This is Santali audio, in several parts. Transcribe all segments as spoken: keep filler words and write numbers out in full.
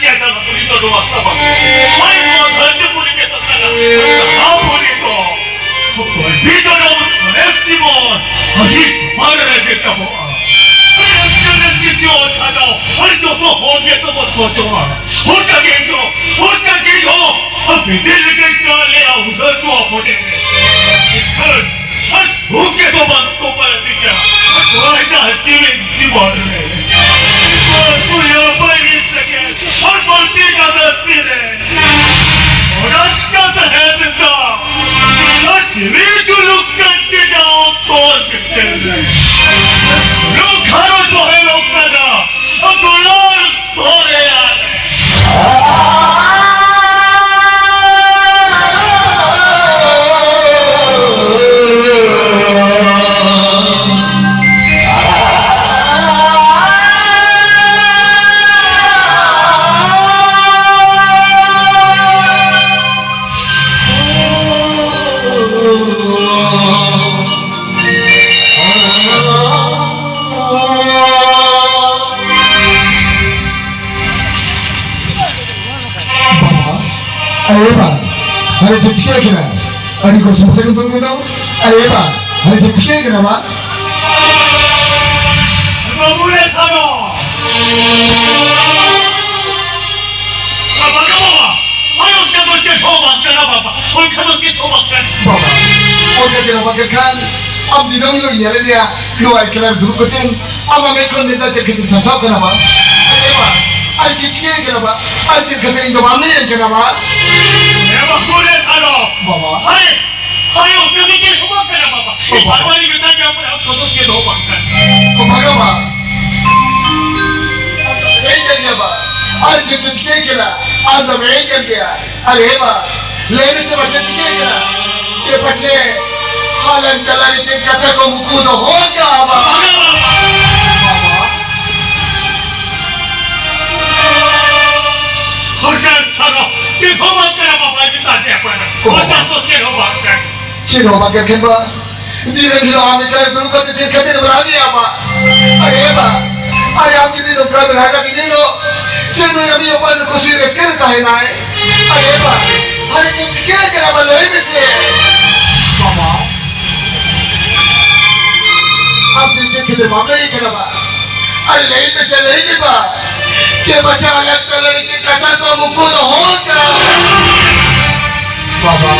ᱡᱟᱦᱟᱸ ᱯᱩᱨᱤ ᱫᱚ ᱱᱚᱣᱟ ᱥᱟᱵᱟ᱾ ᱟᱨ ᱱᱚᱣᱟ ᱫᱷᱟᱹᱨᱛᱤ ᱯᱩᱨᱤ ᱜᱮ ᱛᱟᱦᱮᱱᱟ᱾ ᱡᱟᱦᱟᱸ ᱯᱩᱨᱤ ᱫᱚ ᱯᱩᱨᱵᱤ ᱡᱚᱱᱚᱢ ᱥᱚᱨᱮᱥ ᱡᱤᱵᱚᱱ ᱟᱹᱰᱤ ᱛᱚᱯᱷᱟᱛ ᱨᱮ ᱜᱮ ᱛᱟᱵᱚᱜᱼᱟ᱾ ᱟᱨ ᱡᱚᱛᱚ ᱦᱚᱲ ᱜᱮ ᱛᱟᱵᱚᱱ ᱠᱷᱚᱡᱚᱜᱼᱟ᱾ ᱚᱱᱠᱟ ᱜᱮ ᱤᱧ ᱦᱚᱸ, ᱚᱱᱠᱟ ᱜᱮ ᱤᱧ ᱦᱚᱸ ᱟᱯᱮ ᱫᱤᱱ ᱨᱮᱜᱮ ᱪᱟᱞᱮ ᱟᱨ ᱩᱫᱷᱟᱹᱨ ᱠᱚᱣᱟ ᱵᱚᱱᱮ᱾ ᱟᱨ ᱵᱷᱩᱜᱮ ᱫᱚ ᱵᱟᱝ ᱠᱚ ᱯᱟᱞᱟᱛᱤ ᱠᱟᱱᱟ᱾ ᱠᱚᱲᱟ ᱮᱴᱟᱜ ᱦᱟᱹᱛᱤ ᱨᱮ ᱡᱤᱵᱚᱱ ᱨᱮ᱾ ᱟᱨ ᱠᱚ ᱭᱟᱯᱟᱭ ᱨᱮ ᱥᱮᱠᱮ᱾ ᱟᱨ ᱵᱟᱹᱲᱛᱤ ᱠᱟᱛᱮ ᱛᱤ ᱨᱮ᱾ ᱚᱱᱟ ᱪᱤᱠᱟ ᱛᱟᱦᱮᱸ ᱞᱮᱱᱟ? ᱟᱨ ᱡᱤᱣᱤ ᱡᱩᱞᱩᱜ ᱠᱟᱱ ᱛᱤᱧᱟ ᱚᱠᱛᱚ ᱨᱮ᱾ ᱱᱚᱣᱟ ᱜᱷᱟᱨᱚᱸᱡᱽ ᱵᱚᱦᱮᱞᱚᱜ ᱠᱟᱱᱟ᱾ ᱟᱨ ᱫᱩᱞᱟᱹᱲ ᱫᱚᱨᱭᱟ ᱨᱮ᱾ ᱵᱟᱵᱟ, ᱟᱨᱮ ᱵᱟ, ᱟᱨᱮ ᱪᱮᱫ ᱪᱤᱠᱟᱹ ᱠᱟᱱᱟ? ᱟᱹᱰᱤ ᱠᱚ ᱥᱚᱢᱚᱥᱥᱟ ᱠᱚ ᱫᱩᱨ ᱢᱮᱱᱟᱜᱼᱟ᱾ ᱟᱨᱮ ᱵᱟ, ᱟᱨᱮ ᱪᱮᱫ ᱪᱤᱠᱟᱹ ᱠᱟᱱᱟ ᱵᱟ? ᱵᱟᱹᱵᱩ ᱨᱮ ᱥᱟᱱᱚ᱾ ᱵᱟᱵᱟ ᱨᱮ ᱵᱟᱵᱟ, ᱦᱳᱭ ᱚᱱᱠᱟ ᱫᱚ ᱪᱮᱫ ᱦᱚᱸ ᱵᱟᱝ ᱠᱟᱱᱟ ᱵᱟᱵᱟ, ᱚᱱᱠᱟ ᱫᱚ ᱪᱮᱫ ᱦᱚᱸ ᱵᱟᱝ ᱠᱟᱱᱟ᱾ ᱵᱟᱵᱟ, ᱚᱱᱠᱟ ᱪᱮᱫ ᱦᱚᱸ ᱵᱟᱝ ᱠᱟᱱ ᱠᱷᱟᱱ, ᱟᱢ ᱫᱤᱱᱟᱹᱢ ᱦᱤᱞᱳᱜ ᱧᱮᱞᱮᱫ ᱢᱮᱭᱟ, ᱱᱚᱣᱟ ᱮᱠᱞᱟ ᱨᱮ ᱫᱩᱲᱩᱵ ᱠᱟᱛᱮ ᱟᱢᱟᱜ ᱢᱮᱫ ᱠᱷᱚᱱ ᱢᱮᱫ ᱫᱟᱜ ᱪᱮᱫ ᱠᱷᱟᱹᱛᱤᱨ ᱥᱟᱥᱟᱣ ᱠᱟᱱᱟ ᱵᱟ? ᱮ ᱵᱟ, ᱟᱨ ᱪᱮᱫ ᱪᱤᱠᱟᱹᱭ ᱠᱟᱱᱟ ᱵᱟ? ᱟᱨ ᱪᱮᱫ ᱠᱷᱟᱹᱛᱤᱨ ᱤᱧ ᱫᱚ ᱵᱟᱢ ᱞᱟᱹᱭᱟᱹᱧ ᱠᱟᱱᱟ ᱵᱟ? ᱮ ᱵᱟᱹᱵᱩ ᱨᱮ ᱥᱟᱱᱚ᱾ ᱵᱟᱵᱟ᱾ ᱦᱟᱭ, ᱦᱟᱭ, ᱚᱱᱠᱟ ᱫᱚ ᱪᱮᱫ ᱦᱚᱸ ᱵᱟᱝ ᱠᱟᱱᱟ ᱵᱟᱵᱟ᱾ ᱤᱧ ᱵᱟᱵᱟ᱾ ᱵᱟᱵᱟ ᱤᱧ ᱢᱮᱛᱟᱭ ᱠᱟᱱᱟ, ᱟᱢ ᱫᱚ ᱪᱮᱫ ᱦᱚᱸ ᱵᱟᱝ ᱠᱟᱱᱟ᱾ ᱵᱟᱵᱟ ᱜᱮ ᱵᱟ᱾ ᱤᱧ ᱠᱟᱱ ᱜᱮᱭᱟ ᱵᱟ᱾ ᱟᱨ ᱪᱮᱫ ᱪᱮᱫ ᱪᱤᱠᱟᱹᱭ ᱠᱟᱱᱟ? ᱟᱢ ᱫᱚ ᱢᱮᱱ ᱠᱟᱱ ᱜᱮᱭᱟ᱾ ᱟᱨ ᱦᱮ ᱵᱟ, ᱞᱟᱹᱭ ᱢᱮᱥᱮ ᱵᱟ, ᱪᱮᱫ ᱪᱤᱠᱟᱹᱭ ᱠᱟᱱᱟ? ᱪᱮ ᱯᱟᱪᱷᱮ ᱟᱞᱟᱝ ᱛᱟᱞᱟᱨᱮ ᱪᱮᱫ ᱠᱟᱛᱷᱟ ᱠᱚ ᱢᱩᱠᱩ ᱫᱚᱦᱚ ᱠᱟᱜᱼᱟ ᱵᱟ? ᱦᱚᱨᱠᱟᱨ ᱥᱟᱨᱚ, ᱪᱮᱫ ᱦᱚᱸ ᱵᱟᱝ ᱠᱟᱱᱟ ᱵᱟᱵᱟ, ᱪᱮᱛᱟᱱ ᱨᱮ ᱚᱠᱚᱭ ᱦᱚᱸ᱾ ᱦᱚᱨᱠᱟᱨ ᱫᱚ ᱪᱮᱫ ᱦᱚᱸ ᱵᱟᱝ ᱠᱟᱱᱟ᱾ ᱪᱮᱫ ᱦᱚᱸ ᱵᱟᱝ ᱠᱟᱱᱟ ᱵᱟ᱾ ᱫᱤᱱᱟᱹᱢ ᱦᱤᱞᱳᱜ ᱟᱢ ᱮᱠᱞᱟ ᱨᱮ ᱫᱩᱲᱩᱵ ᱠᱟᱛᱮ ᱪᱮᱫ ᱠᱷᱟᱹᱛᱤᱨ ᱮᱢ ᱨᱟᱜ ᱜᱮᱭᱟ ᱵᱟ? ᱟᱨᱮ ᱵᱟ, ᱟᱨᱮ ᱟᱢ ᱡᱩᱫᱤ ᱱᱚᱝᱠᱟ ᱨᱟᱜᱟ ᱫᱤᱱᱟᱹᱢ ᱦᱤᱞᱳᱜ, ᱪᱮᱫ ᱱᱩᱭ ᱩᱱᱤ ᱚᱠᱚᱭ ᱫᱚ ᱠᱩᱥᱤ ᱨᱟᱹᱥᱠᱟᱹ ᱨᱮ ᱛᱟᱦᱮᱱᱟᱭ᱾ ᱟᱨ ᱮ ᱵᱟ, ᱟᱨ ᱪᱮᱫ ᱪᱤᱠᱟᱹ ᱠᱟᱱᱟ ᱵᱟ, ᱞᱟᱹᱭ ᱢᱮᱥᱮ᱾ ᱵᱟᱵᱟ, ᱟᱢ ᱫᱚ ᱪᱮᱫ ᱠᱷᱟᱹᱛᱤᱨ ᱵᱟᱢ ᱞᱟᱹᱭ ᱠᱟᱱᱟ ᱵᱟ? ᱟᱨ ᱞᱟᱹᱭ ᱢᱮᱥᱮ, ᱞᱟᱹᱭ ᱢᱮ ᱵᱟ᱾ ᱪᱮᱫ ᱵᱟᱪᱷᱟ ᱟᱞᱟᱜ ᱛᱟᱞᱟ ᱨᱮ ᱪᱮᱫ ᱠᱟᱛᱷᱟ ᱠᱚ ᱢᱩᱠᱩ ᱫᱚᱦᱚ ᱠᱟᱜᱼᱟ? ᱵᱟᱵᱟ᱾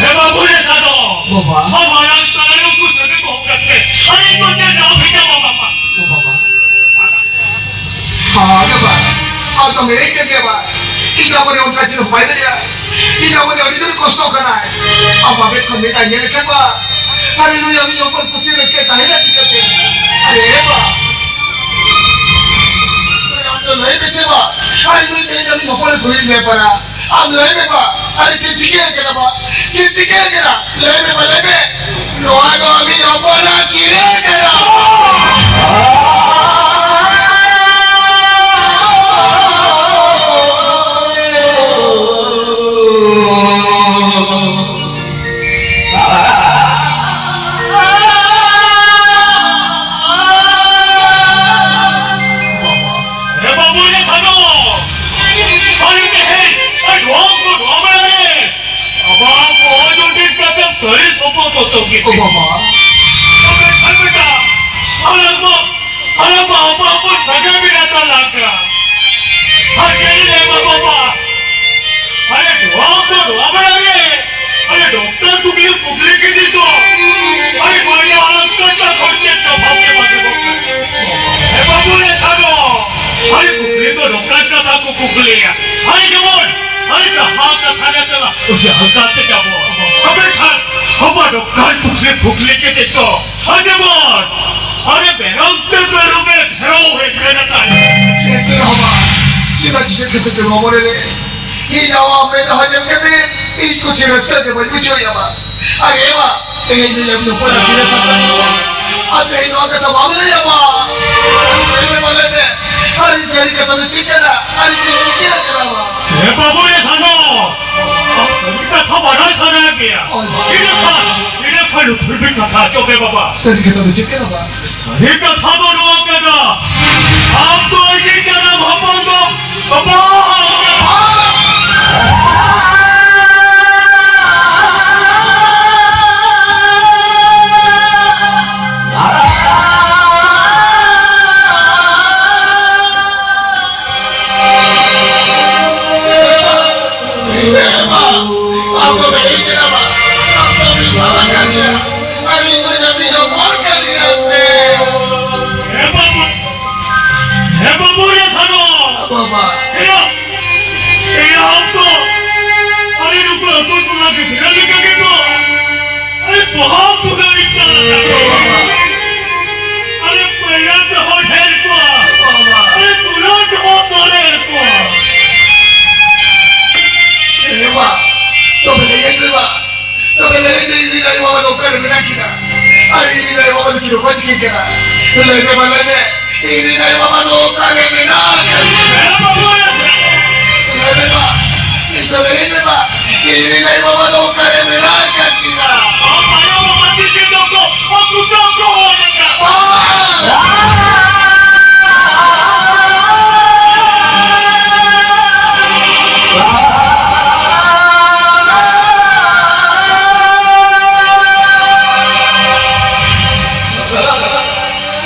ᱦᱮᱸ ᱵᱟᱵᱩ ᱨᱮ ᱥᱟᱫᱚ᱾ ᱵᱟᱵᱟ᱾ ᱟᱢ ᱟᱞᱟᱜ ᱛᱟᱞᱟ ᱨᱮ ᱩᱱᱠᱩ ᱥᱟᱹᱜᱟᱹᱭ ᱠᱚ ᱦᱚᱸ ᱠᱟᱛᱮ, ᱟᱨ ᱤᱧ ᱫᱚ ᱪᱮᱫ ᱫᱟᱣ ᱵᱷᱮᱡᱟ ᱵᱟᱵᱟ? ᱵᱟᱵᱟ᱾ ᱦᱮᱸ, ᱵᱟ᱾ ᱟᱢ ᱫᱚᱢ ᱮᱲᱮ ᱠᱮᱫ ᱜᱮᱭᱟ, ᱵᱟ᱾ ᱤᱧ ᱫᱚ ᱟᱵᱚᱨᱮ ᱚᱱᱠᱟ ᱪᱮᱫ ᱦᱚᱸ ᱵᱟᱭ ᱫᱟᱲᱮᱭᱟᱜᱼᱟ᱾ ᱤᱧ ᱫᱚ ᱟᱵᱚᱨᱮ ᱟᱹᱰᱤ ᱡᱳᱨ ᱠᱚᱥᱴᱚ ᱠᱟᱱᱟᱭ᱾ ᱟᱢ ᱵᱟᱵᱮ ᱠᱷᱚᱱ ᱢᱮᱛᱟᱭ ᱧᱮᱞ ᱞᱮᱠᱷᱟᱱ, ᱵᱟ᱾ ᱟᱨ ᱱᱩᱭ ᱟᱢᱤᱡ ᱦᱚᱯᱚᱱ ᱠᱩᱥᱤ ᱨᱟᱹᱥᱠᱟᱹ ᱛᱟᱦᱮᱱᱟ ᱪᱤᱠᱟᱹᱛᱮ? ᱟᱨᱮ, ᱵᱟ᱾ ᱟᱢ ᱫᱚ ᱞᱟᱹᱭ ᱢᱮᱥᱮ, ᱵᱟ᱾ ᱟᱨ ᱱᱩᱭ ᱛᱮᱦᱮᱧ ᱟᱢᱤᱡ ᱦᱚᱯᱚᱱ ᱠᱩᱞᱤ ᱢᱮ ᱯᱟᱨᱟ᱾ ᱟᱢ ᱞᱟᱹᱭ ᱢᱮ ᱵᱟ, ᱟᱨ ᱪᱮᱫ ᱪᱤᱠᱟᱹ ᱠᱟᱱᱟ ᱵᱟ? ᱪᱮᱫ ᱪᱤᱠᱟᱹ ᱠᱟᱱᱟ? ᱞᱟᱹᱭ ᱢᱮ ᱵᱟ, ᱞᱟᱹᱭ ᱢᱮ᱾ ᱱᱚᱣᱟ ᱫᱚ ᱟᱢᱤᱡ ᱦᱚᱯᱚᱱᱟᱜ ᱜᱤᱨᱟᱹ ᱠᱟᱱᱟ᱾ ᱮ ᱵᱟᱹᱵᱩ, ᱮ ᱥᱟᱱᱚ, ᱟᱨ ᱛᱮᱦᱮᱧ ᱟᱨ ᱱᱚᱣᱟ ᱠᱚ ᱱᱚᱣᱟ ᱢᱮᱞᱟ ᱨᱮ ᱟᱵᱚ ᱠᱚ ᱡᱩᱫᱤ ᱠᱟᱛᱮ ᱥᱟᱹᱨᱤ ᱥᱚᱯᱚᱫ ᱚᱛᱚ ᱜᱮ᱾ ᱳ ᱵᱟᱵᱟ᱾ ᱛᱚᱵᱮ ᱠᱷᱟᱱ ᱵᱮᱴᱟ, ᱟᱞᱮ ᱢᱟ, ᱟᱞᱮ ᱢᱟ ᱟᱵᱚ ᱟᱵᱚ ᱥᱟᱹᱜᱟᱹᱭ ᱢᱮᱱᱟᱜ ᱛᱟᱞᱟᱝᱟ᱾ ᱟᱨ ᱪᱮᱫ ᱤᱧ ᱞᱟᱹᱭ ᱟᱢᱟ ᱵᱟᱵᱟ? ᱟᱨᱮ ᱱᱚᱣᱟ ᱠᱚ ᱱᱚᱣᱟ ᱢᱮᱞᱟ ᱨᱮ ᱟᱨᱮ ᱰᱚᱠᱴᱚᱨ ᱠᱩᱠᱞᱤ ᱠᱩᱠᱞᱤ ᱠᱮᱫᱮ ᱫᱚ᱾ ᱟᱨᱮ ᱵᱟᱹᱲᱤᱡ ᱟᱲᱟᱝ ᱠᱟᱛᱷᱟ ᱠᱷᱚᱱ ᱪᱮᱫ ᱠᱟᱛᱷᱟ ᱜᱮ ᱵᱟᱝ ᱟᱸᱡᱚᱢᱚᱜ ᱠᱟᱱᱟ᱾ ᱮ ᱵᱟᱹᱵᱩ ᱨᱮ ᱥᱟᱱᱚ, ᱟᱨᱮ ᱠᱩᱠᱞᱤ ᱫᱚ ᱰᱚᱠᱴᱚᱨ ᱠᱟᱛᱷᱟ ᱠᱚ ᱠᱩᱠᱞᱤᱭᱟ᱾ ᱟᱨᱮ ᱡᱮᱢᱚᱱ, ᱟᱨᱮ ᱡᱟᱦᱟᱸ ᱠᱟᱛᱷᱟ ᱜᱮ ᱪᱟᱞᱟᱜ, ᱚᱡᱮ ᱦᱟᱞᱠᱟ ᱛᱮ ᱡᱟᱵᱚ᱾ ᱟᱵᱮ ᱠᱷᱟᱱ, ᱟᱵᱚ ᱰᱚᱠᱴᱚᱨ ᱠᱩᱠᱞᱤ ᱠᱩᱠᱞᱤ ᱠᱮᱫᱮ ᱫᱚ᱾ ᱟᱨᱮ ᱡᱮᱢᱚᱱ, ᱟᱨᱮ ᱢᱮᱨᱚᱢ ᱛᱮ ᱢᱮᱨᱚᱢᱮ ᱜᱷᱮᱨᱟᱣ ᱦᱮᱡ ᱞᱮᱱᱟ ᱛᱟᱭ᱾ ᱮᱱᱛᱮ ᱨᱮᱦᱚᱸ ᱵᱟ, ᱪᱮᱫᱟᱜ ᱪᱤᱠᱟᱹ ᱠᱟᱛᱮ ᱪᱚ ᱱᱚᱣᱟ ᱢᱚᱱᱮ ᱨᱮ ᱤᱧ ᱟᱢᱟᱜ ᱢᱮᱫᱦᱟ ᱧᱮᱞ ᱠᱟᱛᱮ ᱤᱧ ᱠᱩᱥᱤ ᱨᱟᱹᱥᱠᱟᱹ ᱜᱮ ᱵᱟᱹᱧ ᱵᱩᱡᱷᱟᱹᱣ ᱧᱟᱢᱟ᱾ ᱟᱨ ᱮ ᱵᱟ, ᱛᱮᱦᱮᱧ ᱫᱚ ᱟᱢ ᱦᱚᱯᱚᱱ ᱟᱨ ᱛᱤᱱᱟᱹᱜ ᱥᱟᱱᱛᱟᱲ ᱠᱚ᱾ ᱟᱨ ᱛᱮᱦᱮᱧ ᱱᱚᱣᱟ ᱠᱟᱛᱷᱟ ᱵᱟᱢ ᱞᱟᱹᱭᱟ ᱵᱟ᱾ ᱞᱟᱹᱭ ᱢᱮ ᱵᱟ, ᱞᱟᱹᱭ ᱢᱮ᱾ ᱟᱨ ᱤᱧ ᱥᱟᱹᱨᱤ ᱠᱟᱛᱷᱟ ᱫᱚ ᱪᱮᱫ ᱠᱟᱱᱟ? ᱟᱨ ᱤᱧ ᱪᱮᱫ ᱪᱤᱠᱟᱹ ᱟᱠᱟᱱᱟ ᱵᱟ? ᱮ ᱵᱟᱹᱵᱩ ᱨᱮ ᱥᱟᱱᱚ, ᱟᱢ ᱥᱟᱹᱨᱤ ᱠᱟᱛᱷᱟ ᱵᱟᱰᱟᱭ ᱥᱟᱱᱟᱭᱮᱫ ᱢᱮᱭᱟ᱾ ᱦᱳᱭ ᱵᱟ᱾ ᱤᱱᱟᱹ ᱠᱷᱟᱱ, ᱤᱱᱟᱹ ᱠᱷᱟᱱ ᱞᱩᱛᱩᱨ ᱢᱮ ᱠᱟᱛᱷᱟ ᱟᱸᱡᱚᱢ ᱢᱮ ᱵᱟᱵᱟ᱾ ᱥᱟᱹᱨᱤ ᱠᱟᱛᱷᱟ ᱫᱚ ᱪᱮᱫ ᱠᱟᱱᱟ ᱵᱟ? ᱥᱟᱹᱨᱤ ᱠᱟᱛᱷᱟ ᱫᱚ ᱱᱚᱣᱟ ᱠᱟᱱᱟ, ᱟᱢ ᱫᱚ ᱤᱧ ᱮᱭᱟ, ᱮᱭᱟ, ᱟᱢ ᱫᱚ ᱟᱞᱮ ᱱᱩᱠᱩ ᱟᱹᱛᱩ ᱴᱚᱞᱟ ᱜᱤᱫᱽᱨᱟᱹ ᱞᱮᱠᱟ ᱜᱮᱛᱚ ᱟᱞᱮ ᱥᱚᱦᱟᱜ ᱥᱩᱜᱟᱹᱭ ᱠᱟᱱᱟ᱾ ᱟᱞᱮ ᱯᱟᱹᱭᱞᱟᱹ ᱛᱮᱦᱚᱸ ᱰᱷᱮᱨ ᱠᱚᱣᱟ, ᱟᱞᱮ ᱛᱩᱞᱟᱹ ᱛᱮᱦᱚᱸ ᱥᱚᱨᱮᱥ ᱠᱚᱣᱟ᱾ ᱮ ᱵᱟ, ᱛᱚᱵᱮ ᱞᱟᱹᱭᱟᱹᱧ ᱢᱮ ᱵᱟ, ᱛᱚᱵᱮ ᱞᱟᱹᱭ ᱢᱮ, ᱤᱧ ᱨᱮᱱ ᱟᱭᱳ ᱵᱟᱵᱟ ᱫᱚ ᱚᱠᱟᱨᱮ ᱢᱮᱱᱟᱜ ᱠᱤᱱᱟ? ᱟᱨ ᱤᱧ ᱨᱮᱱ ᱟᱭᱳ ᱵᱟᱵᱟ ᱫᱚ ᱪᱮᱫ ᱠᱚ ᱪᱤᱠᱟᱹ ᱠᱟᱱᱟ? ᱞᱟᱹᱭ ᱢᱮ ᱢᱟ, ᱞᱟᱹᱭ ᱢᱮ, ᱤᱧ ᱨᱮᱱ ᱟᱭᱳ ᱵᱟᱵᱟ ᱫᱚ ᱚᱠᱟᱨᱮ ᱢᱮᱱᱟᱜ ᱠᱤᱱᱟ? ᱞᱟᱹᱭ ᱢᱮ ᱢᱟ, ᱤᱧ ᱫᱚ ᱞᱟᱹᱭ ᱢᱮ ᱢᱟ, ᱤᱧ ᱨᱮᱱ ᱟᱭᱳ ᱵᱟᱵᱟ ᱫᱚ ᱚᱠᱟᱨᱮ ᱢᱮᱱᱟᱜ ᱟᱠᱟᱫ ᱠᱤᱱᱟ? ᱟᱢ ᱟᱭᱳ ᱵᱟᱵᱟ ᱛᱤᱠᱤᱱ ᱫᱚᱠᱚ ᱚᱠᱩᱛᱟ ᱠᱚ ᱚᱞ ᱟᱠᱟᱫ᱾ ᱵᱟᱝ!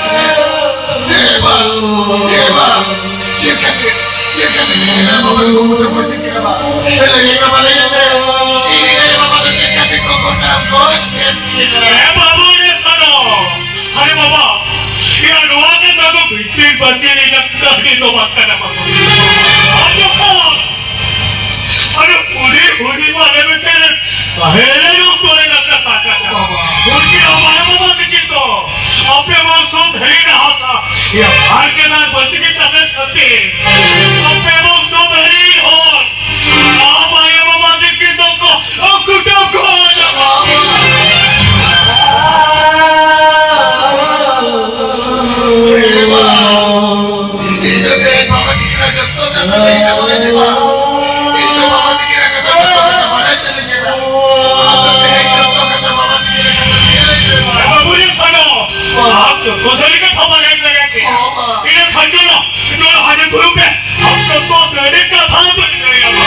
ᱮ ᱵᱟ, ᱮ ᱵᱟ, ᱪᱮᱫ ᱠᱷᱟᱹᱛᱤᱨ, ᱪᱮᱫ ᱠᱷᱟᱹᱛᱤᱨ ᱤᱧ ᱨᱮᱱ ᱵᱟᱵᱟ ᱠᱚ ᱜᱚᱡ ᱠᱮᱫ ᱠᱤᱱᱟ ᱵᱟ? ᱞᱟᱹᱭ ᱢᱮ ᱵᱟ, ᱞᱟᱹᱭ ᱢᱮ᱾ ᱤᱧ ᱨᱮᱱ ᱵᱟᱵᱟ ᱫᱚ ᱪᱮᱫ ᱠᱷᱟᱹᱛᱤᱨ ᱠᱚ ᱜᱚᱴᱟ ᱜᱚᱡ ᱠᱮᱫ ᱠᱤᱱᱟ? ᱮ ᱵᱟᱵᱟ ᱨᱮ ᱥᱟᱱᱚ, ᱟᱨᱮ ᱵᱟᱵᱟ, ᱭᱟ ᱱᱚᱣᱟ ᱫᱚ ᱛᱟᱵᱚ ᱵᱷᱤᱛᱤᱨ ᱯᱟᱹᱥᱤ ᱨᱮᱱᱟᱜ ᱠᱟᱹᱦᱱᱤ ᱫᱚ ᱵᱟᱝ ᱠᱟᱱᱟ ᱵᱟᱵᱟ᱾ ᱟᱢ ᱡᱚᱠᱷᱚᱱ ᱟᱨᱮ ᱦᱩᱰᱤᱧ ᱦᱩᱰᱤᱧ ᱢᱟᱞᱮ ᱢᱤᱫᱴᱮᱱ ᱛᱟᱦᱮᱸ ᱚᱠᱛᱚ ᱨᱮᱱᱟᱜ ᱠᱟᱛᱷᱟ ᱠᱟᱱᱟ᱾ ᱩᱱᱠᱤᱱ ᱟᱢ ᱟᱭᱳ ᱵᱟᱵᱟ ᱛᱟᱹᱠᱤᱱ ᱫᱚ ᱟᱯᱮ ᱵᱚᱝᱥᱚ ᱫᱷᱟᱹᱨᱤᱡ ᱨᱮ ᱦᱟᱥᱟ ᱭᱟ ᱵᱟᱨ ᱠᱮᱱᱟᱞ ᱵᱟᱹᱛᱤ ᱜᱮ ᱛᱟᱦᱮᱸ ᱠᱷᱟᱹᱛᱤᱨ ᱟᱯᱮ ᱵᱚᱝᱥᱚ ᱫᱷᱟᱹᱨᱤᱡ ᱦᱚᱲ ᱟᱢ ᱟᱭᱳ ᱵᱟᱵᱟ ᱛᱟᱹᱠᱤᱱ ᱫᱚᱠᱚ ᱠᱩᱴᱟᱹᱢ ᱠᱚ ᱧᱟᱢᱟ᱾ ᱤᱧ ᱫᱚ ᱛᱮᱦᱮᱧ ᱵᱟᱵᱟ ᱛᱟᱹᱠᱤᱱᱟᱜ ᱡᱚᱛᱚ ᱠᱟᱛᱷᱟ ᱞᱟᱹᱭ ᱠᱟᱛᱮ ᱵᱚᱞᱮ ᱢᱮ ᱢᱟ᱾ ᱤᱧ ᱫᱚ ᱵᱟᱵᱟ ᱛᱟᱹᱠᱤᱱᱟᱜ ᱠᱟᱛᱷᱟ ᱡᱚᱛᱚ ᱠᱟᱛᱷᱟ ᱵᱟᱲᱟᱭ ᱥᱟᱱᱟᱧ ᱠᱟᱱᱟ᱾ ᱟᱢ ᱫᱚ ᱛᱮᱦᱮᱧ ᱡᱚᱛᱚ ᱠᱟᱛᱷᱟ ᱵᱟᱵᱟ ᱛᱟᱹᱠᱤᱱᱟᱜ ᱠᱟᱛᱷᱟ ᱞᱟᱹᱭ ᱟᱭ ᱢᱮ ᱢᱟ᱾ ᱵᱟᱵᱟ ᱵᱩᱨᱤ ᱥᱟᱱᱚ, ᱟᱢ ᱡᱚᱛᱚ ᱥᱟᱹᱨᱤ ᱠᱟᱛᱷᱟ ᱵᱟᱲᱟᱭ ᱥᱟᱱᱟᱧ ᱠᱟᱱᱟ᱾ ᱤᱱᱟᱹ ᱠᱷᱟᱱ ᱪᱚᱞᱚ, ᱪᱚᱞᱚ ᱦᱟᱸᱰᱮ ᱫᱩᱲᱩᱵ ᱯᱮ᱾ ᱟᱢ ᱡᱚᱛᱚ ᱥᱟᱹᱨᱤ ᱠᱟᱛᱷᱟ ᱫᱚᱧ ᱞᱟᱹᱭ ᱟᱢᱟ᱾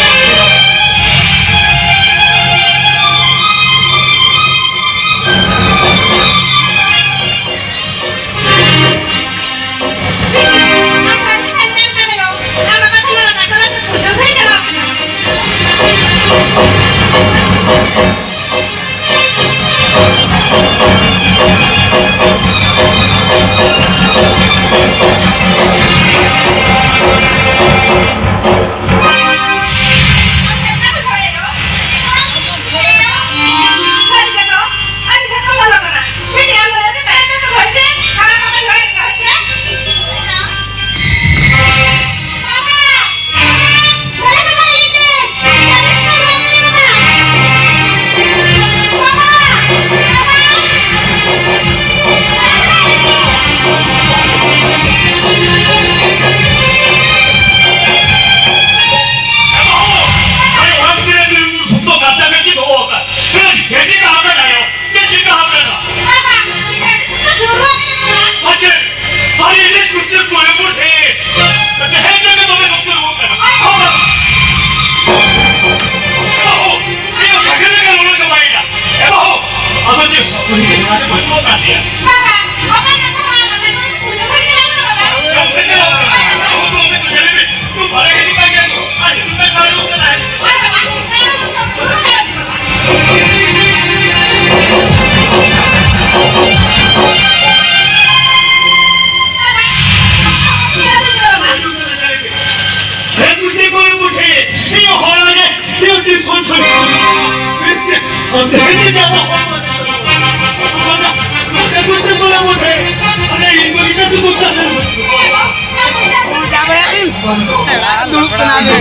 ᱫᱩᱲᱩᱵ ᱠᱟᱱᱟ ᱞᱮ᱾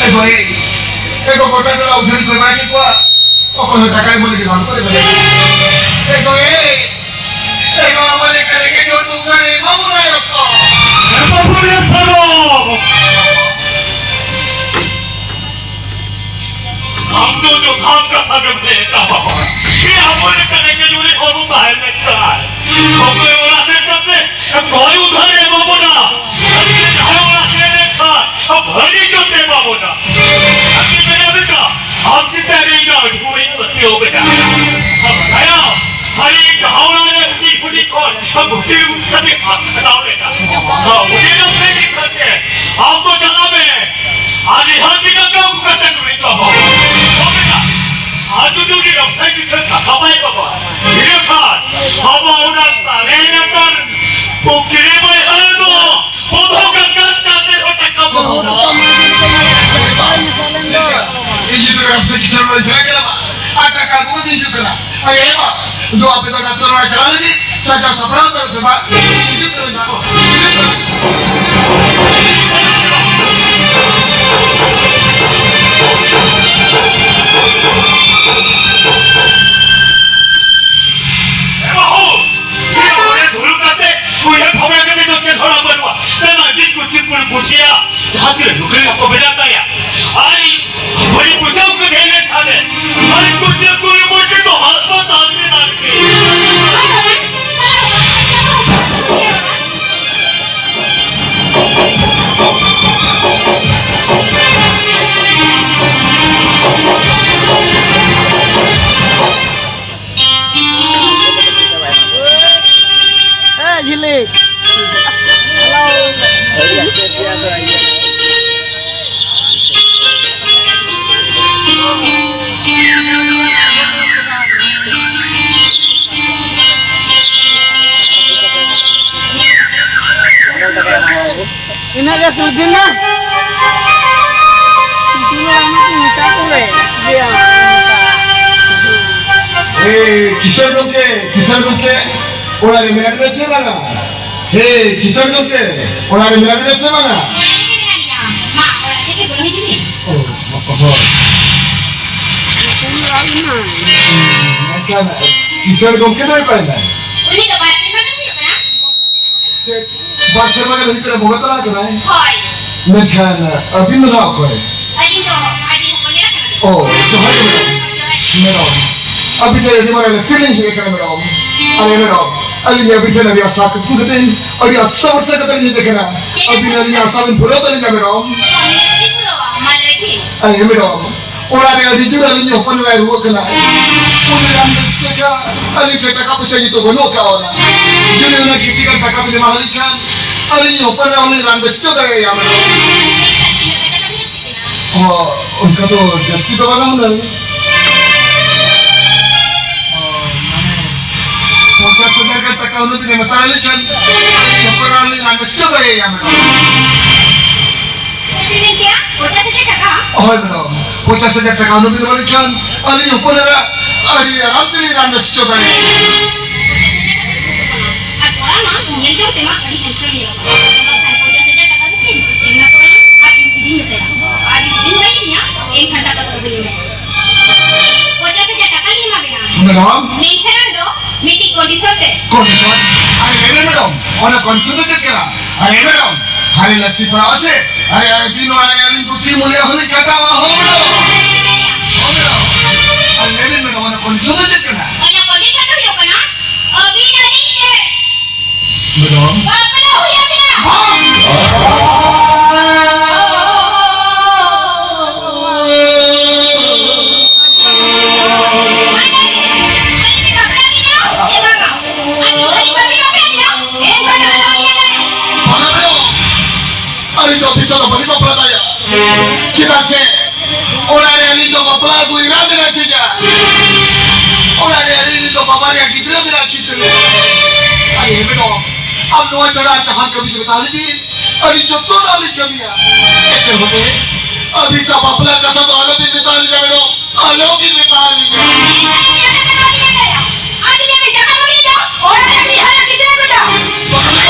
ᱮ ᱵᱷᱟᱹᱭ, ᱮ ᱜᱚ, ᱜᱚᱴᱟ ᱴᱚᱞᱟ ᱩᱫᱷᱟᱹᱨ ᱠᱚ ᱮᱢᱟ ᱠᱮᱫ ᱠᱚᱣᱟ᱾ ᱚᱠᱚᱭ ᱦᱚᱸ ᱴᱟᱠᱟᱭ ᱮᱢᱚᱜ ᱞᱟᱹᱜᱤᱫ ᱵᱟᱝ ᱠᱚ ᱮᱢ ᱞᱟᱹᱜᱤᱫ᱾ ᱮ ᱜᱚ, ᱮ, ᱮ ᱜᱚ, ᱟᱵᱚ ᱞᱮᱠᱟ ᱨᱮᱸᱜᱮᱡ ᱦᱚᱲ ᱱᱚᱝᱠᱟ ᱨᱮ ᱵᱟᱵᱚᱱ ᱨᱟᱭᱚᱜ ᱠᱚ᱾ ᱮ ᱵᱟᱵᱚᱱ ᱨᱟᱭᱚᱜ ᱠᱚ᱾ ᱟᱢ ᱫᱚ ᱡᱚᱛᱷᱟᱛ ᱠᱟᱛᱷᱟ ᱜᱮᱢ ᱞᱟᱹᱭ ᱮᱫᱟ ᱵᱟᱵᱟ᱾ ᱥᱮ ᱟᱵᱚ ᱞᱮᱠᱟ ᱨᱮᱸᱜᱮᱡ ᱚᱨᱮᱡ ᱦᱚᱲ ᱵᱚᱱ ᱛᱟᱦᱮᱸ ᱞᱮᱱᱠᱷᱟᱱ, ᱚᱠᱚᱭ ᱚᱲᱟᱜ ᱥᱮᱫ ᱠᱟᱛᱮ, ᱚᱠᱚᱭ ᱩᱫᱷᱟᱨ ᱮᱢᱟ ᱵᱚᱱᱟ? ᱟᱨ ᱡᱟᱦᱟᱸᱭ ᱚᱲᱟᱜ ᱥᱮᱫ ᱞᱮᱱᱠᱷᱟᱱ, ᱵᱷᱟᱹᱜᱤ ᱡᱚᱛᱮ ᱮᱢᱟ ᱵᱚᱱᱟ᱾ ᱟᱨ ᱪᱮᱫ ᱢᱮᱱᱟ ᱵᱮᱴᱟ? ᱟᱢ ᱪᱮᱛᱟᱱ ᱨᱮ ᱤᱧᱟᱜ ᱟᱹᱰᱤ ᱵᱚᱲᱤᱧ ᱯᱟᱹᱛᱭᱟᱹᱣ ᱵᱮᱴᱟ᱾ ᱟᱢ ᱵᱟᱰᱟᱭᱟᱢ, ᱟᱨ ᱤᱧ ᱡᱟᱦᱟᱸ ᱚᱲᱟᱜ ᱨᱮ ᱦᱩᱰᱤᱧ ᱦᱩᱰᱤᱧ ᱠᱷᱚᱱ, ᱟᱢ ᱵᱷᱩᱛᱤ ᱠᱟᱛᱮ ᱦᱟᱛ ᱠᱷᱟᱴᱟᱣ ᱞᱮᱫᱟ᱾ ᱟᱢ ᱦᱩᱰᱤᱧ ᱚᱠᱛᱮ ᱠᱷᱚᱱ ᱜᱮ, ᱟᱢ ᱫᱚ ᱪᱟᱞᱟᱜ ᱢᱮ᱾ ᱟᱨ ᱱᱤᱦᱟᱹᱛ ᱜᱮ ᱱᱚᱝᱠᱟ ᱠᱟᱛᱮ ᱱᱩᱭ ᱫᱚ ᱦᱚᱯᱚᱱ᱾ ᱦᱚᱯᱚᱱ ᱮᱨᱟ, ᱟᱨ ᱡᱩᱫᱤ ᱩᱱᱤ ᱱᱚᱠᱥᱟ ᱠᱤᱥᱟᱹ ᱠᱟᱛᱷᱟ ᱵᱟᱭ ᱵᱟᱵᱟ, ᱤᱱᱟᱹ ᱠᱷᱟᱱ ᱟᱵᱚ ᱚᱱᱟ ᱛᱟᱞᱮ ᱞᱟᱛᱟᱨ ᱯᱩᱠᱷᱨᱤ ᱵᱟᱹᱭᱦᱟᱹᱲ ᱫᱚ ᱵᱚᱫᱚ ᱠᱟᱠᱟᱱ ᱠᱟᱛᱮ ᱦᱚᱸ ᱴᱟᱠᱟ ᱵᱚᱫᱚ᱾ ᱤᱧ ᱡᱩᱫᱤ ᱱᱚᱠᱥᱟ ᱠᱤᱥᱟᱹ ᱵᱟᱭ ᱡᱷᱟᱜ ᱠᱟᱱᱟ, ᱟᱨ ᱴᱟᱠᱟ ᱠᱚ ᱤᱧ ᱦᱤᱡᱩᱜ ᱠᱟᱱᱟ᱾ ᱟᱭᱳ ᱵᱟᱵᱟ, ᱫᱩ ᱟᱯᱮ ᱫᱚ ᱰᱟᱠᱛᱚᱨ ᱚᱲᱟᱜ ᱪᱟᱞᱟᱣ ᱞᱟᱹᱜᱤᱫ ᱥᱟᱡᱟᱣ ᱥᱟᱯᱲᱟᱣ ᱩᱛᱟᱹᱨᱚᱜ ᱯᱮ ᱵᱟ᱾ ᱦᱤᱡᱩᱜ ᱠᱟᱱᱟ ᱵᱟ᱾ ᱮ ᱵᱟᱹᱦᱩ, ᱱᱤᱭᱟᱹ ᱢᱚᱱᱮ ᱫᱷᱩᱨᱩ ᱠᱟᱛᱮ ᱩᱭᱦᱟᱹᱨ ᱵᱷᱟᱵᱽᱱᱟ ᱠᱟᱛᱮ ᱫᱚ ᱪᱮᱫ ᱦᱚᱸ ᱵᱟᱹᱱᱩᱜᱼᱟ᱾ ᱛᱮ ᱢᱟ ᱪᱮᱫ ᱠᱚ ᱪᱮᱫ ᱠᱚ ᱵᱩᱫᱷᱤᱭᱟ, ᱡᱟᱦᱟᱸ ᱛᱤᱱᱟᱹᱜ ᱱᱩᱠᱨᱤ ᱵᱟᱠᱚ ᱵᱷᱮᱡᱟ ᱠᱟᱭᱟ᱾ ᱟᱨ ᱦᱚᱲ ᱯᱩᱡᱟᱹ ᱠᱚ ᱫᱷᱮᱭᱟᱱ ᱠᱷᱟᱱᱮ, ᱦᱚᱲ ᱯᱩᱡᱟᱹ ᱠᱚ ᱨᱤᱯᱳᱨᱴ ᱫᱚ ᱦᱟᱥᱯᱟᱛᱟᱞ ᱨᱮ ᱟᱨᱠᱤ᱾ ᱦᱮᱸ, ᱡᱷᱤᱞᱤᱠ᱾ ᱤᱱᱟᱹᱜ ᱜᱮ ᱥᱤᱞᱯᱤ ᱢᱮ᱾ ᱦᱮᱸ, ᱠᱤᱥᱟᱹᱬ ᱜᱚᱢᱠᱮ, ᱠᱤᱥᱟᱹᱬ ᱜᱚᱢᱠᱮ, ᱚᱲᱟᱜ ᱨᱮ ᱢᱮᱱᱟᱜ ᱵᱮᱱᱟ ᱥᱮ ᱵᱟᱝᱟ? ᱦᱮᱸ, ᱠᱤᱥᱟᱹᱬ ᱜᱚᱢᱠᱮ, ᱚᱲᱟᱜ ᱨᱮ ᱢᱮᱱᱟᱜ ᱵᱮᱱᱟ ᱥᱮ ᱵᱟᱝᱟ? ᱢᱟ, ᱚᱲᱟᱜ ᱥᱮᱫ ᱜᱮ ᱵᱚᱞᱚ ᱦᱤᱡᱩᱜ ᱢᱮ᱾ ᱚ, ᱦᱳᱭ᱾ ᱟᱪᱪᱷᱟ, ᱠᱤᱥᱟᱹᱬ ᱜᱚᱢᱠᱮ ᱫᱚ ᱚᱠᱟᱭᱮᱱᱟᱭ? ᱩᱱᱤ ᱫᱚ ᱵᱟᱨ ᱥᱮᱨᱢᱟ ᱜᱟᱱ ᱦᱩᱭᱩᱜ ᱠᱟᱱᱟ᱾ ᱪᱮᱫ? ᱵᱟᱨ ᱥᱮᱨᱢᱟ ᱜᱟᱱ ᱦᱩᱭᱩᱜ ᱠᱟᱱᱟ ᱵᱚᱸᱜᱟ ᱛᱟᱞᱟ ᱟᱠᱟᱱᱟᱭ? ᱦᱳᱭ᱾ ᱢᱮᱱᱠᱷᱟᱱ ᱟᱹᱵᱤᱱ ᱫᱚ ᱱᱟᱦᱟᱜ ᱚᱠᱚᱭ? ᱟᱹᱞᱤᱧ ᱫᱚ ᱟᱹᱰᱤ ᱦᱚᱯᱚᱱ ᱮᱨᱟ ᱠᱟᱱᱟᱞᱤᱧ᱾ ᱚ, ᱡᱚᱦᱟᱨ ᱜᱮ ᱢᱮᱰᱟᱢ᱾ ᱡᱚᱦᱟᱨ᱾ ᱢᱮᱰᱟᱢ, ᱟᱹᱵᱤᱱ ᱴᱷᱮᱱ ᱟᱹᱰᱤ ᱢᱟᱨᱟᱝ ᱞᱟᱹᱠᱛᱤ ᱞᱤᱧ ᱦᱮᱡ ᱟᱠᱟᱱᱟ ᱢᱮᱰᱟᱢ᱾ ᱟᱨᱮ ᱢᱮᱰᱟᱢ, ᱟᱹᱞᱤᱧ ᱟᱹᱵᱤᱱ ᱴᱷᱮᱱ ᱟᱹᱰᱤ ᱟᱥᱟ ᱠᱩᱠᱢᱩ ᱠᱟᱛᱮ, ᱟᱹᱰᱤ ᱟᱥᱟ ᱵᱷᱚᱨᱥᱟ ᱠᱟᱛᱮ ᱞᱤᱧ ᱦᱮᱡ ᱟᱠᱟᱱᱟ᱾ ᱪᱮᱫ ᱟᱹᱵᱤᱱ ᱟᱹᱞᱤᱧᱟᱜ ᱟᱥᱟ ᱵᱤᱱ ᱯᱩᱨᱟᱹᱣ ᱛᱟᱹᱞᱤᱧᱟ ᱢᱮᱰᱟᱢ᱾ ᱪᱮᱫ ᱞᱤᱧ ᱯᱩᱨᱟᱹᱣᱟ? ᱢᱟ ᱞᱟᱹᱭ ᱵᱤᱱ᱾ ᱟᱨᱮ ᱢᱮᱰᱟᱢ, ᱚᱲᱟᱜ ᱨᱮ ᱟᱹᱰᱤ ᱡᱳᱨ ᱟᱹᱞᱤᱧ ᱦᱚᱯᱚᱱ ᱮᱨᱟᱭ ᱨᱩᱣᱟᱹᱜ ᱠᱟᱱᱟ᱾ ᱩᱱᱤ ᱨᱟᱱ ᱵᱮᱥ ᱞᱮᱠᱟ ᱟᱹᱞᱤᱧ ᱴᱷᱮᱱ ᱴᱟᱠᱟ ᱯᱚᱭᱥᱟ ᱡᱚᱛᱚ ᱵᱟᱹᱱᱩᱜ ᱟᱠᱟᱣᱱᱟ᱾ ᱡᱩᱫᱤ ᱚᱱᱟ ᱠᱤᱪᱷᱤ ᱜᱟᱱ ᱴᱟᱠᱟ ᱵᱤᱱ ᱮᱢᱟ ᱟᱹᱞᱤᱧ ᱠᱷᱟᱱ, ᱟᱹᱞᱤᱧ ᱦᱚᱯᱚᱱ ᱮᱨᱟ ᱩᱱᱤ ᱨᱟᱱ ᱵᱮᱥ ᱦᱚᱪᱚ ᱫᱟᱲᱮᱭᱟᱭᱟ ᱢᱮᱰᱟᱢ᱾ ᱚ, ᱚᱱᱠᱟ ᱫᱚ ᱡᱟᱹᱥᱛᱤ ᱫᱚ ᱵᱟᱝᱟ ᱦᱩᱱᱟᱹᱝ᱾ ᱚ, ᱢᱟᱱᱮ, ᱯᱚᱧᱪᱟᱥ ᱦᱟᱡᱟᱨ ᱜᱟᱱ ᱴᱟᱠᱟ ᱦᱩᱱᱟᱹᱝ ᱵᱤᱱ ᱮᱢ ᱦᱟᱛᱟᱲ ᱟᱹᱞᱤᱧ ᱠᱷᱟᱱ, ᱟᱹᱞᱤᱧ ᱦᱚᱯᱚᱱ ᱮᱨᱟ ᱞᱤᱧ ᱨᱟᱱ ᱵᱮᱥ ᱦᱚᱪᱚ ᱫᱟᱲᱮᱭᱟᱭᱟ ᱢᱮᱰᱟᱢ᱾ ᱪᱮᱫ ᱵᱤᱱ ᱢᱮᱱ ᱠᱮᱜᱼᱟ? ᱯᱚᱧᱪᱟᱥ ᱦᱟᱡᱟᱨ ᱴᱟᱠᱟ? ᱦᱳᱭ ᱢᱮᱰᱟᱢ, ᱯᱚᱧᱪᱟᱥ ᱦᱟᱡᱟᱨ ᱴᱟᱠᱟ ᱦᱩᱱᱟᱹᱝ ᱵᱤᱱ ᱮᱢᱟᱞᱤᱧ ᱠᱷᱟᱱ ᱟᱹᱞᱤᱧ ᱦᱚᱯᱚᱱ ᱮᱨᱟ ᱟᱹᱰᱤ ᱟᱨᱟᱢ ᱛᱮᱞᱤᱧ ᱨᱟᱱ ᱵᱮᱥ ᱦᱚᱪᱚ ᱫᱟᱲᱮᱭᱟᱜᱼᱟ᱾ ᱟᱨ ᱠᱚᱲᱟ ᱢᱟ ᱧᱮᱞ ᱡᱚᱝ ᱛᱮᱢᱟ ᱟᱹᱰᱤ ᱦᱮᱱᱰᱥᱟᱢ ᱧᱮᱞᱚᱜ ᱠᱟᱱᱟ, ᱵᱟᱠᱷᱟᱱ ᱯᱚᱧᱪᱟᱥ ᱦᱟᱡᱟᱨ ᱴᱟᱠᱟ ᱫᱚ ᱪᱮᱫ? ᱮᱢ ᱱᱟ ᱠᱚᱲᱟ ᱢᱟ ᱟᱨ ᱤᱧ ᱤᱫᱤᱧ ᱢᱮᱛᱟᱭᱟ, ᱟᱨ ᱡᱩᱫᱤ ᱵᱤᱱ ᱞᱟᱹᱭ ᱟᱹᱫᱤᱧᱟ, ᱮᱱᱠᱷᱟᱱ ᱴᱟᱠᱟ ᱠᱚᱫᱚ ᱵᱟᱹᱧ ᱮᱢᱟᱭᱟ᱾ ᱯᱚᱧᱪᱟᱥ ᱦᱟᱡᱟᱨ ᱴᱟᱠᱟ ᱞᱤᱧ ᱮᱢᱟ ᱵᱮᱱᱟ᱾ ᱢᱮᱰᱟᱢ᱾ ᱢᱮᱱᱠᱷᱟᱱ ᱫᱚ ᱢᱤᱫᱴᱤᱡ ᱠᱚᱱᱰᱤᱥᱚᱱ ᱛᱮ᱾ ᱠᱚᱱᱰᱤᱥᱚᱱ? ᱟᱨ ᱞᱟᱹᱭ ᱢᱮ ᱢᱮᱰᱟᱢ, ᱚᱱᱟ ᱠᱚᱱᱰᱤᱥᱚᱱ ᱫᱚ ᱪᱮᱫ ᱠᱟᱱᱟ? ᱟᱨᱮ ᱢᱮᱰᱟᱢ, ᱟᱨᱮ ᱞᱟᱹᱠᱛᱤ ᱯᱟᱲᱟᱜᱼᱟ ᱥᱮ, ᱟᱨᱮ ᱟᱹᱵᱤᱱ ᱱᱚᱣᱟ ᱨᱮ ᱟᱹᱞᱤᱧ ᱵᱩᱫᱽᱫᱷᱤ ᱢᱚᱱᱮ ᱦᱚᱸᱞᱤᱧ ᱠᱷᱟᱴᱟᱣᱟ᱾ ᱦᱳ ᱢᱮᱰᱟᱢ, ᱦᱳ ᱢᱮᱰᱟᱢ, ᱟᱨ ᱞᱟᱹᱭ ᱵᱤᱱ ᱢᱮᱰᱟᱢ, ᱚᱱᱟ ᱠᱚᱱᱰᱤᱥᱚᱱ ᱫᱚ ᱪᱮᱫ ᱠᱟᱱᱟ? ᱚᱱᱟ ᱠᱚᱱᱰᱤᱥᱚᱱ ᱫᱚ ᱦᱩᱭᱩᱜ ᱠᱟᱱᱟ, ᱟᱹᱵᱤᱱ ᱟᱹᱞᱤᱧ ᱪᱮᱫ ᱢᱮᱰᱟᱢ᱾ ᱵᱟᱯᱞᱟ ᱦᱩᱭ ᱟᱵᱤᱱᱟ᱾ ᱢᱟ ᱞᱟᱹᱭ ᱵᱤᱱ, ᱟᱹᱞᱤᱧ ᱵᱤᱱ ᱵᱟᱯᱞᱟ ᱞᱤᱧᱟ ᱥᱮ ᱵᱟᱝᱟ? ᱟᱹᱵᱤᱱ ᱟᱹᱞᱤᱧ ᱵᱟᱵᱤᱱ ᱵᱟᱯᱞᱟ ᱞᱤᱧᱟ? ᱮᱱᱠᱷᱟᱱ ᱫᱚ ᱟᱞᱚ ᱵᱤᱱ ᱧᱮᱞᱟ᱾ ᱵᱟᱝᱟ ᱢᱮᱰᱟᱢ, ᱟᱹᱞᱤᱧ ᱫᱚ ᱛᱤᱥ ᱦᱚᱸ ᱵᱟᱹᱞᱤᱧ ᱵᱟᱯᱞᱟ ᱫᱟᱲᱮᱭᱟᱜᱼᱟ᱾ ᱪᱮᱫᱟᱜ ᱥᱮ ᱚᱲᱟᱜ ᱨᱮ ᱟᱹᱞᱤᱧ ᱫᱚ ᱵᱟᱯᱞᱟ ᱟᱹᱜᱩ ᱮᱨᱟ ᱢᱮᱱᱟᱜ ᱠᱤᱱᱟ᱾ ᱚᱲᱟᱜ ᱨᱮ ᱟᱹᱞᱤᱧ ᱫᱚ ᱵᱟᱵᱟ ᱨᱮᱭᱟᱜ ᱜᱤᱫᱽᱨᱟᱹ ᱢᱮᱱᱟᱜ ᱠᱤᱱ ᱛᱟᱹᱞᱤᱧᱟ᱾ ᱟᱨᱮ ᱢᱮᱰᱟᱢ, ᱟᱢ ᱱᱚᱣᱟ ᱪᱷᱟᱲᱟ ᱟᱨ ᱡᱟᱦᱟᱱ ᱠᱟᱹᱢᱤ ᱠᱚ ᱢᱮᱛᱟ ᱞᱤᱧ ᱵᱤᱱ, ᱟᱹᱞᱤᱧ ᱡᱚᱛᱚᱱᱟᱜ ᱞᱤᱧ ᱠᱟᱹᱢᱤᱭᱟ᱾ ᱮᱱᱛᱮ ᱨᱮᱦᱚᱸ ᱟᱹᱵᱤᱱ ᱥᱟᱶ ᱵᱟᱯᱞᱟ ᱠᱟᱛᱷᱟ ᱫᱚ ᱟᱞᱚᱵᱤᱱ ᱢᱮᱛᱟ ᱞᱤᱧᱟ ᱢᱮᱰᱚᱢ, ᱟᱞᱚᱵᱤᱱ ᱢᱮᱛᱟ ᱞᱤᱧᱟ᱾ ᱟᱹᱞᱤᱧ ᱟᱹᱵᱤᱱ ᱴᱟᱠᱟ ᱵᱟᱹᱵᱤᱱ ᱤᱫᱤᱭᱟ, ᱚᱲᱟᱜ ᱨᱮ ᱟᱹᱵᱤᱱ ᱦᱟᱨᱟ ᱜᱤᱫᱽᱨᱟᱹ ᱠᱚᱫᱚ᱾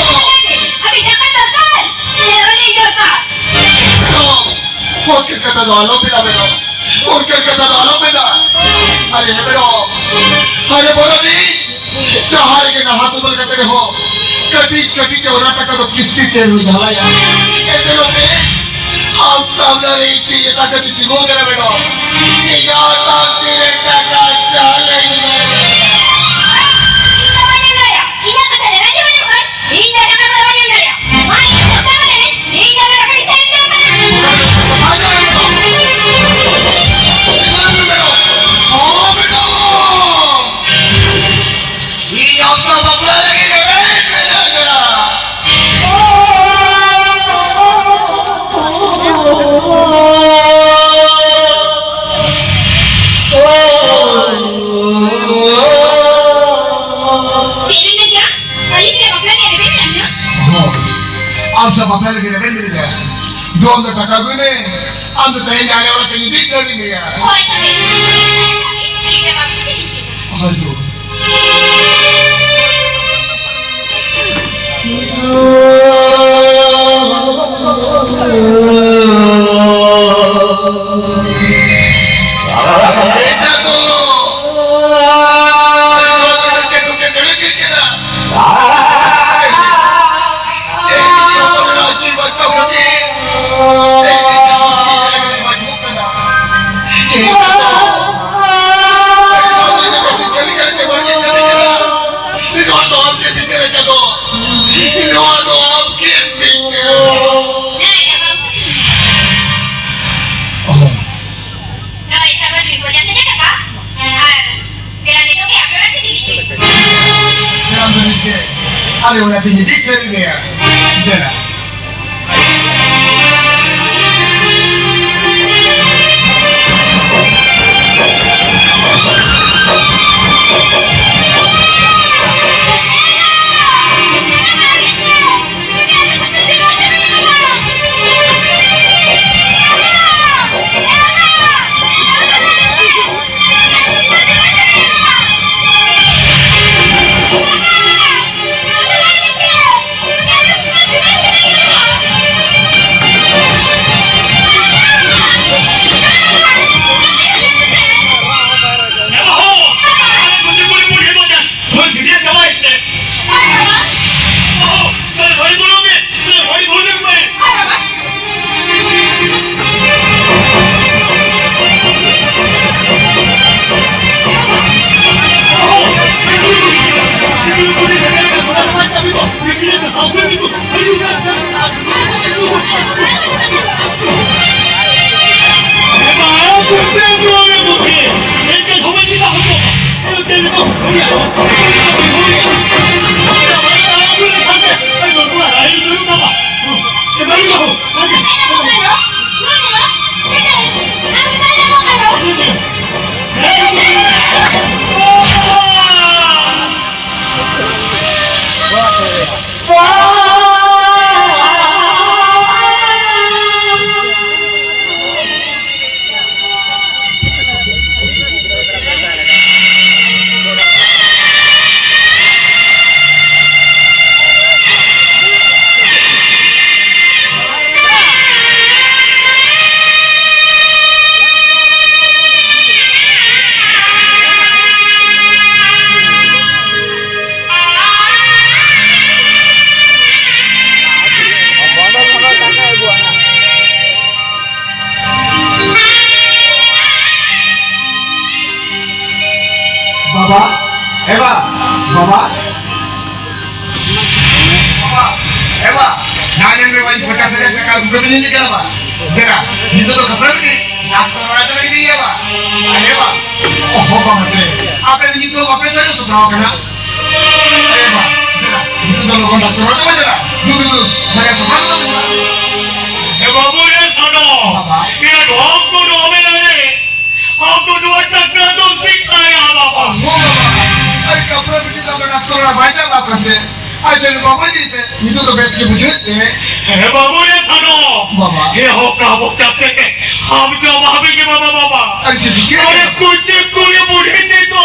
ᱟᱹᱵᱤᱱ ᱴᱟᱠᱟ ᱫᱚᱨᱠᱟᱨ, ᱥᱮ ᱟᱹᱞᱤᱧ ᱫᱚᱨᱠᱟᱨ? ᱢᱮᱰᱚᱢ, ᱚᱱᱠᱟᱱ ᱠᱟᱛᱷᱟ ᱫᱚ ᱟᱞᱚᱵᱤᱱ ᱢᱮᱱᱟ ᱢᱮᱰᱚᱢ, ᱚᱱᱠᱟᱱ ᱠᱟᱛᱷᱟ ᱫᱚ ᱟᱞᱚᱵᱤᱱ ᱢᱮᱱᱟ᱾ ᱟᱨᱮ ᱢᱮᱰᱚᱢ, ᱟᱨᱮ ᱵᱚᱨᱚᱱᱤ, ᱡᱟᱦᱟᱸ ᱨᱮᱜᱮ ᱱᱟᱞᱦᱟ ᱛᱩᱢᱟᱹᱞ ᱠᱟᱛᱮ ᱨᱮᱦᱚᱸ ᱠᱟᱹᱴᱤᱡ ᱠᱟᱹᱴᱤᱡ ᱛᱮ ᱚᱱᱟ ᱴᱟᱠᱟ ᱫᱚ ᱠᱤᱥᱛᱤ ᱛᱮ ᱨᱩᱭ ᱰᱷᱟᱞᱟᱭᱟ᱾ ᱮᱱᱛᱮ ᱨᱮᱦᱚᱸ ᱟᱢ ᱥᱟᱢᱱᱟ ᱨᱮ ᱤᱧ ᱮᱴᱟᱜ ᱠᱟᱹᱴᱤᱡ ᱛᱤᱸᱜᱩ ᱟᱠᱟᱱᱟ ᱢᱮᱰᱚᱢ᱾ ᱤᱧᱟᱜ ᱛᱟᱠᱫᱤᱨ ᱨᱮ ᱴᱟᱠᱟ ᱪᱟᱞ ᱟᱹᱧ ᱢᱮ᱾ ᱤᱧ ᱫᱚ ᱵᱟᱹᱧ ᱮᱢ ᱫᱟᱲᱮᱭᱟᱜᱼᱟ᱾ ᱤᱧᱟᱜ ᱠᱟᱛᱷᱟ ᱨᱮ ᱨᱟᱡᱤ ᱵᱟᱹᱱᱩᱜ ᱠᱷᱟᱱ ᱤᱧ ᱫᱚ ᱴᱟᱠᱟ ᱠᱚᱫᱚ ᱵᱟᱹᱧ ᱮᱢ ᱫᱟᱲᱮᱭᱟᱜᱼᱟ᱾ ᱢᱟ ᱤᱧ ᱥᱚᱯᱛᱟ ᱵᱟᱨᱮ ᱨᱮ ᱤᱧ ᱫᱚ ᱱᱚᱰᱮ ᱠᱷᱚᱱ ᱤᱧ ᱥᱮᱱ ᱩᱛᱟᱹᱨᱚᱜ ᱠᱟᱱᱟ᱾ ᱤᱧ ᱟᱢ ᱥᱟᱶ ᱵᱟᱯᱞᱟ ᱞᱟᱹᱜᱤᱫ ᱨᱮᱵᱮᱱ ᱢᱮᱱᱟᱜ ᱠᱟᱱᱟ᱾ ᱪᱮᱫ ᱵᱤᱱ ᱢᱮᱱ ᱠᱮᱫᱟ? ᱟᱹᱞᱤᱧ ᱥᱮ ᱵᱟᱯᱞᱟ ᱜᱮ ᱨᱮᱵᱮᱱ ᱢᱮᱱ ᱠᱮᱫᱟ? ᱦᱳᱭ, ᱟᱢ ᱥᱟᱶ ᱵᱟᱯᱞᱟ ᱞᱟᱹᱜᱤᱫ ᱨᱮᱵᱮᱱ ᱢᱮᱱ ᱠᱮᱫᱟ᱾ ᱫᱩ ᱟᱢ ᱫᱚ ᱴᱟᱠᱟ ᱟᱹᱜᱩᱭ ᱢᱮ, ᱟᱢ ᱫᱚ ᱛᱮᱦᱮᱧ ᱟᱞᱮ ᱚᱲᱟᱜ ᱛᱮ ᱤᱫᱤ ᱥᱟᱹᱨᱤ ᱢᱮᱭᱟ᱾ ᱦᱳᱭ, ᱛᱚᱵᱮ᱾ ᱤᱧ ᱫᱚ ᱵᱟᱯᱞᱟ ᱜᱮ ᱨᱮᱵᱮᱱ ᱢᱮᱱ ᱠᱮᱫᱟ᱾ ᱦᱳᱭ, ᱫᱩ᱾ ᱱᱚᱣᱟ ᱫᱚ ᱟᱢ ᱜᱮ ᱵᱤᱪᱟᱹᱨᱟ ᱪᱟᱸᱫᱚ᱾ ᱱᱚᱣᱟ ᱫᱚ ᱟᱢ ᱜᱮ ᱵᱤᱪᱟᱹᱨᱟ᱾ ᱱᱚᱜᱼᱚᱭ ᱥᱟᱵᱟᱱ ᱵᱤᱱ ᱯᱚᱧᱪᱟᱥ ᱦᱟᱡᱟᱨ ᱴᱟᱠᱟ᱾ ᱟᱨ ᱫᱮᱞᱟ ᱱᱤᱛᱚᱜ ᱜᱮ ᱟᱯᱮ ᱚᱲᱟᱜ ᱛᱮ ᱤᱫᱤ ᱞᱤᱧ ᱯᱮ᱾ ᱟᱞᱮ ᱚᱲᱟᱜ ᱛᱮ ᱤᱫᱤ ᱥᱟᱹᱨᱤ ᱜᱮᱭᱟ᱾ ᱫᱮᱞᱟ᱾ ᱵᱟᱵᱟ, ᱮ ᱵᱟ, ᱵᱟᱵᱟ᱾ ᱵᱟᱵᱟ, ᱮ ᱵᱟ, ᱱᱟ ᱧᱮᱞ ᱢᱮ ᱵᱟᱹᱧ ᱯᱚᱪᱟᱥ ᱦᱟᱡᱟᱨ ᱴᱟᱠᱟ ᱟᱹᱜᱩ ᱠᱟᱛᱮ ᱤᱧ ᱤᱫᱤ ᱠᱟᱫᱟ ᱵᱟ᱾ ᱫᱮᱞᱟ, ᱱᱤᱛᱚᱜ ᱫᱚ ᱜᱷᱟᱵᱽᱲᱟ ᱢᱮ, ᱰᱟᱠᱛᱚᱨ ᱚᱲᱟᱜ ᱛᱮᱞᱮ ᱤᱫᱤᱭᱮᱭᱟ ᱵᱟ᱾ ᱮ ᱵᱟ, ᱚᱦᱚ ᱵᱟᱵᱟ ᱥᱮ, ᱟᱯᱮ ᱫᱚ ᱱᱤᱛᱚᱜ ᱵᱟᱯᱮ ᱥᱟᱡᱟᱣ ᱥᱟᱯᱲᱟᱣ ᱠᱟᱱᱟ᱾ ᱮ ᱵᱟ, ᱫᱮᱞᱟ, ᱱᱤᱛᱚᱜ ᱫᱚ ᱞᱚᱜᱚᱱ ᱰᱟᱠᱛᱚᱨ ᱚᱲᱟᱜ ᱛᱮᱵᱚ ᱪᱟᱞᱟᱜᱼᱟ᱾ ᱫᱩ, ᱫᱩ, ᱫᱩ, ᱥᱟᱡᱟᱣ ᱥᱟᱯᱲᱟᱣ ᱠᱟᱛᱮ ᱵᱚ ᱪᱟᱞᱟᱜᱼᱟ᱾ ᱮ ᱵᱟᱹᱵᱩ ᱨᱮ ᱥᱟᱱᱚ, ᱵᱟᱵᱟ᱾ ᱤᱧᱟᱹᱜ ᱰᱷᱚᱝ ᱠᱚ ᱰᱷᱚᱝ ᱮ ᱞᱟᱜᱮ᱾ ᱟᱢ ᱫᱚ ᱱᱚᱣᱟ ᱴᱟᱠᱟ ᱫᱚᱢ ᱪᱤᱠᱟᱹᱭᱟ, ᱵᱟᱵᱟ? ᱦᱚᱸ, ᱵᱟᱵᱟ᱾ ᱟᱨ ᱠᱟᱯᱲᱟ ᱵᱤᱴᱤ ᱫᱚ ᱰᱟᱠᱛᱚᱨ ᱚᱲᱟᱜ ᱵᱟᱭ ᱪᱟᱞᱟᱜ ᱠᱟᱱ ᱛᱮ᱾ ᱟᱨ ᱪᱮᱫ ᱵᱟᱵᱟ ᱤᱫᱤ ᱛᱮ? ᱱᱤᱛᱚᱜ ᱫᱚ ᱵᱮᱥ ᱜᱮ ᱵᱩᱡᱷᱟᱹᱣᱮᱫ ᱛᱮ᱾ ᱦᱮᱸ, ᱵᱟᱹᱵᱩ ᱨᱮ ᱥᱟᱱᱚ᱾ ᱵᱟᱵᱟ᱾ ᱦᱮᱸ, ᱦᱚᱠᱟ ᱵᱚᱠᱟ ᱛᱮ᱾ ᱟᱢ ᱫᱚ ᱵᱟᱵᱟ ᱜᱮ ᱵᱟᱵᱟ, ᱵᱟᱵᱟ᱾ ᱟᱨ ᱪᱮᱫ ᱪᱤᱠᱟᱹ? ᱟᱨᱮ ᱠᱩᱪᱤ ᱠᱩᱲᱤ ᱵᱩᱰᱷᱤ ᱛᱮ ᱫᱚ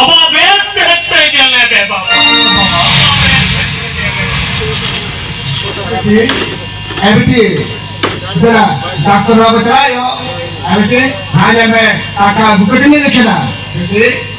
ᱟᱵᱟ ᱵᱮᱥ ᱛᱮ ᱛᱮ ᱧᱮᱞᱮ ᱢᱮ, ᱵᱟᱵᱟ᱾ ᱵᱟᱵᱟ᱾ ᱮ ᱵᱤᱴᱤ, ᱫᱮᱞᱟ, ᱰᱟᱠᱛᱚᱨ ᱵᱟᱵᱟ ᱪᱟᱞᱟᱜ ᱦᱩᱭᱩᱜ᱾ ᱮ ᱵᱤᱴᱤ, ᱦᱟᱸ ᱧᱮᱞ ᱢᱮ, ᱴᱟᱠᱟ ᱟᱹᱜᱩ ᱠᱟᱛᱮ ᱤᱧ ᱞᱟᱹᱠᱷᱟᱹᱱᱟ᱾ ᱵᱤᱴᱤ᱾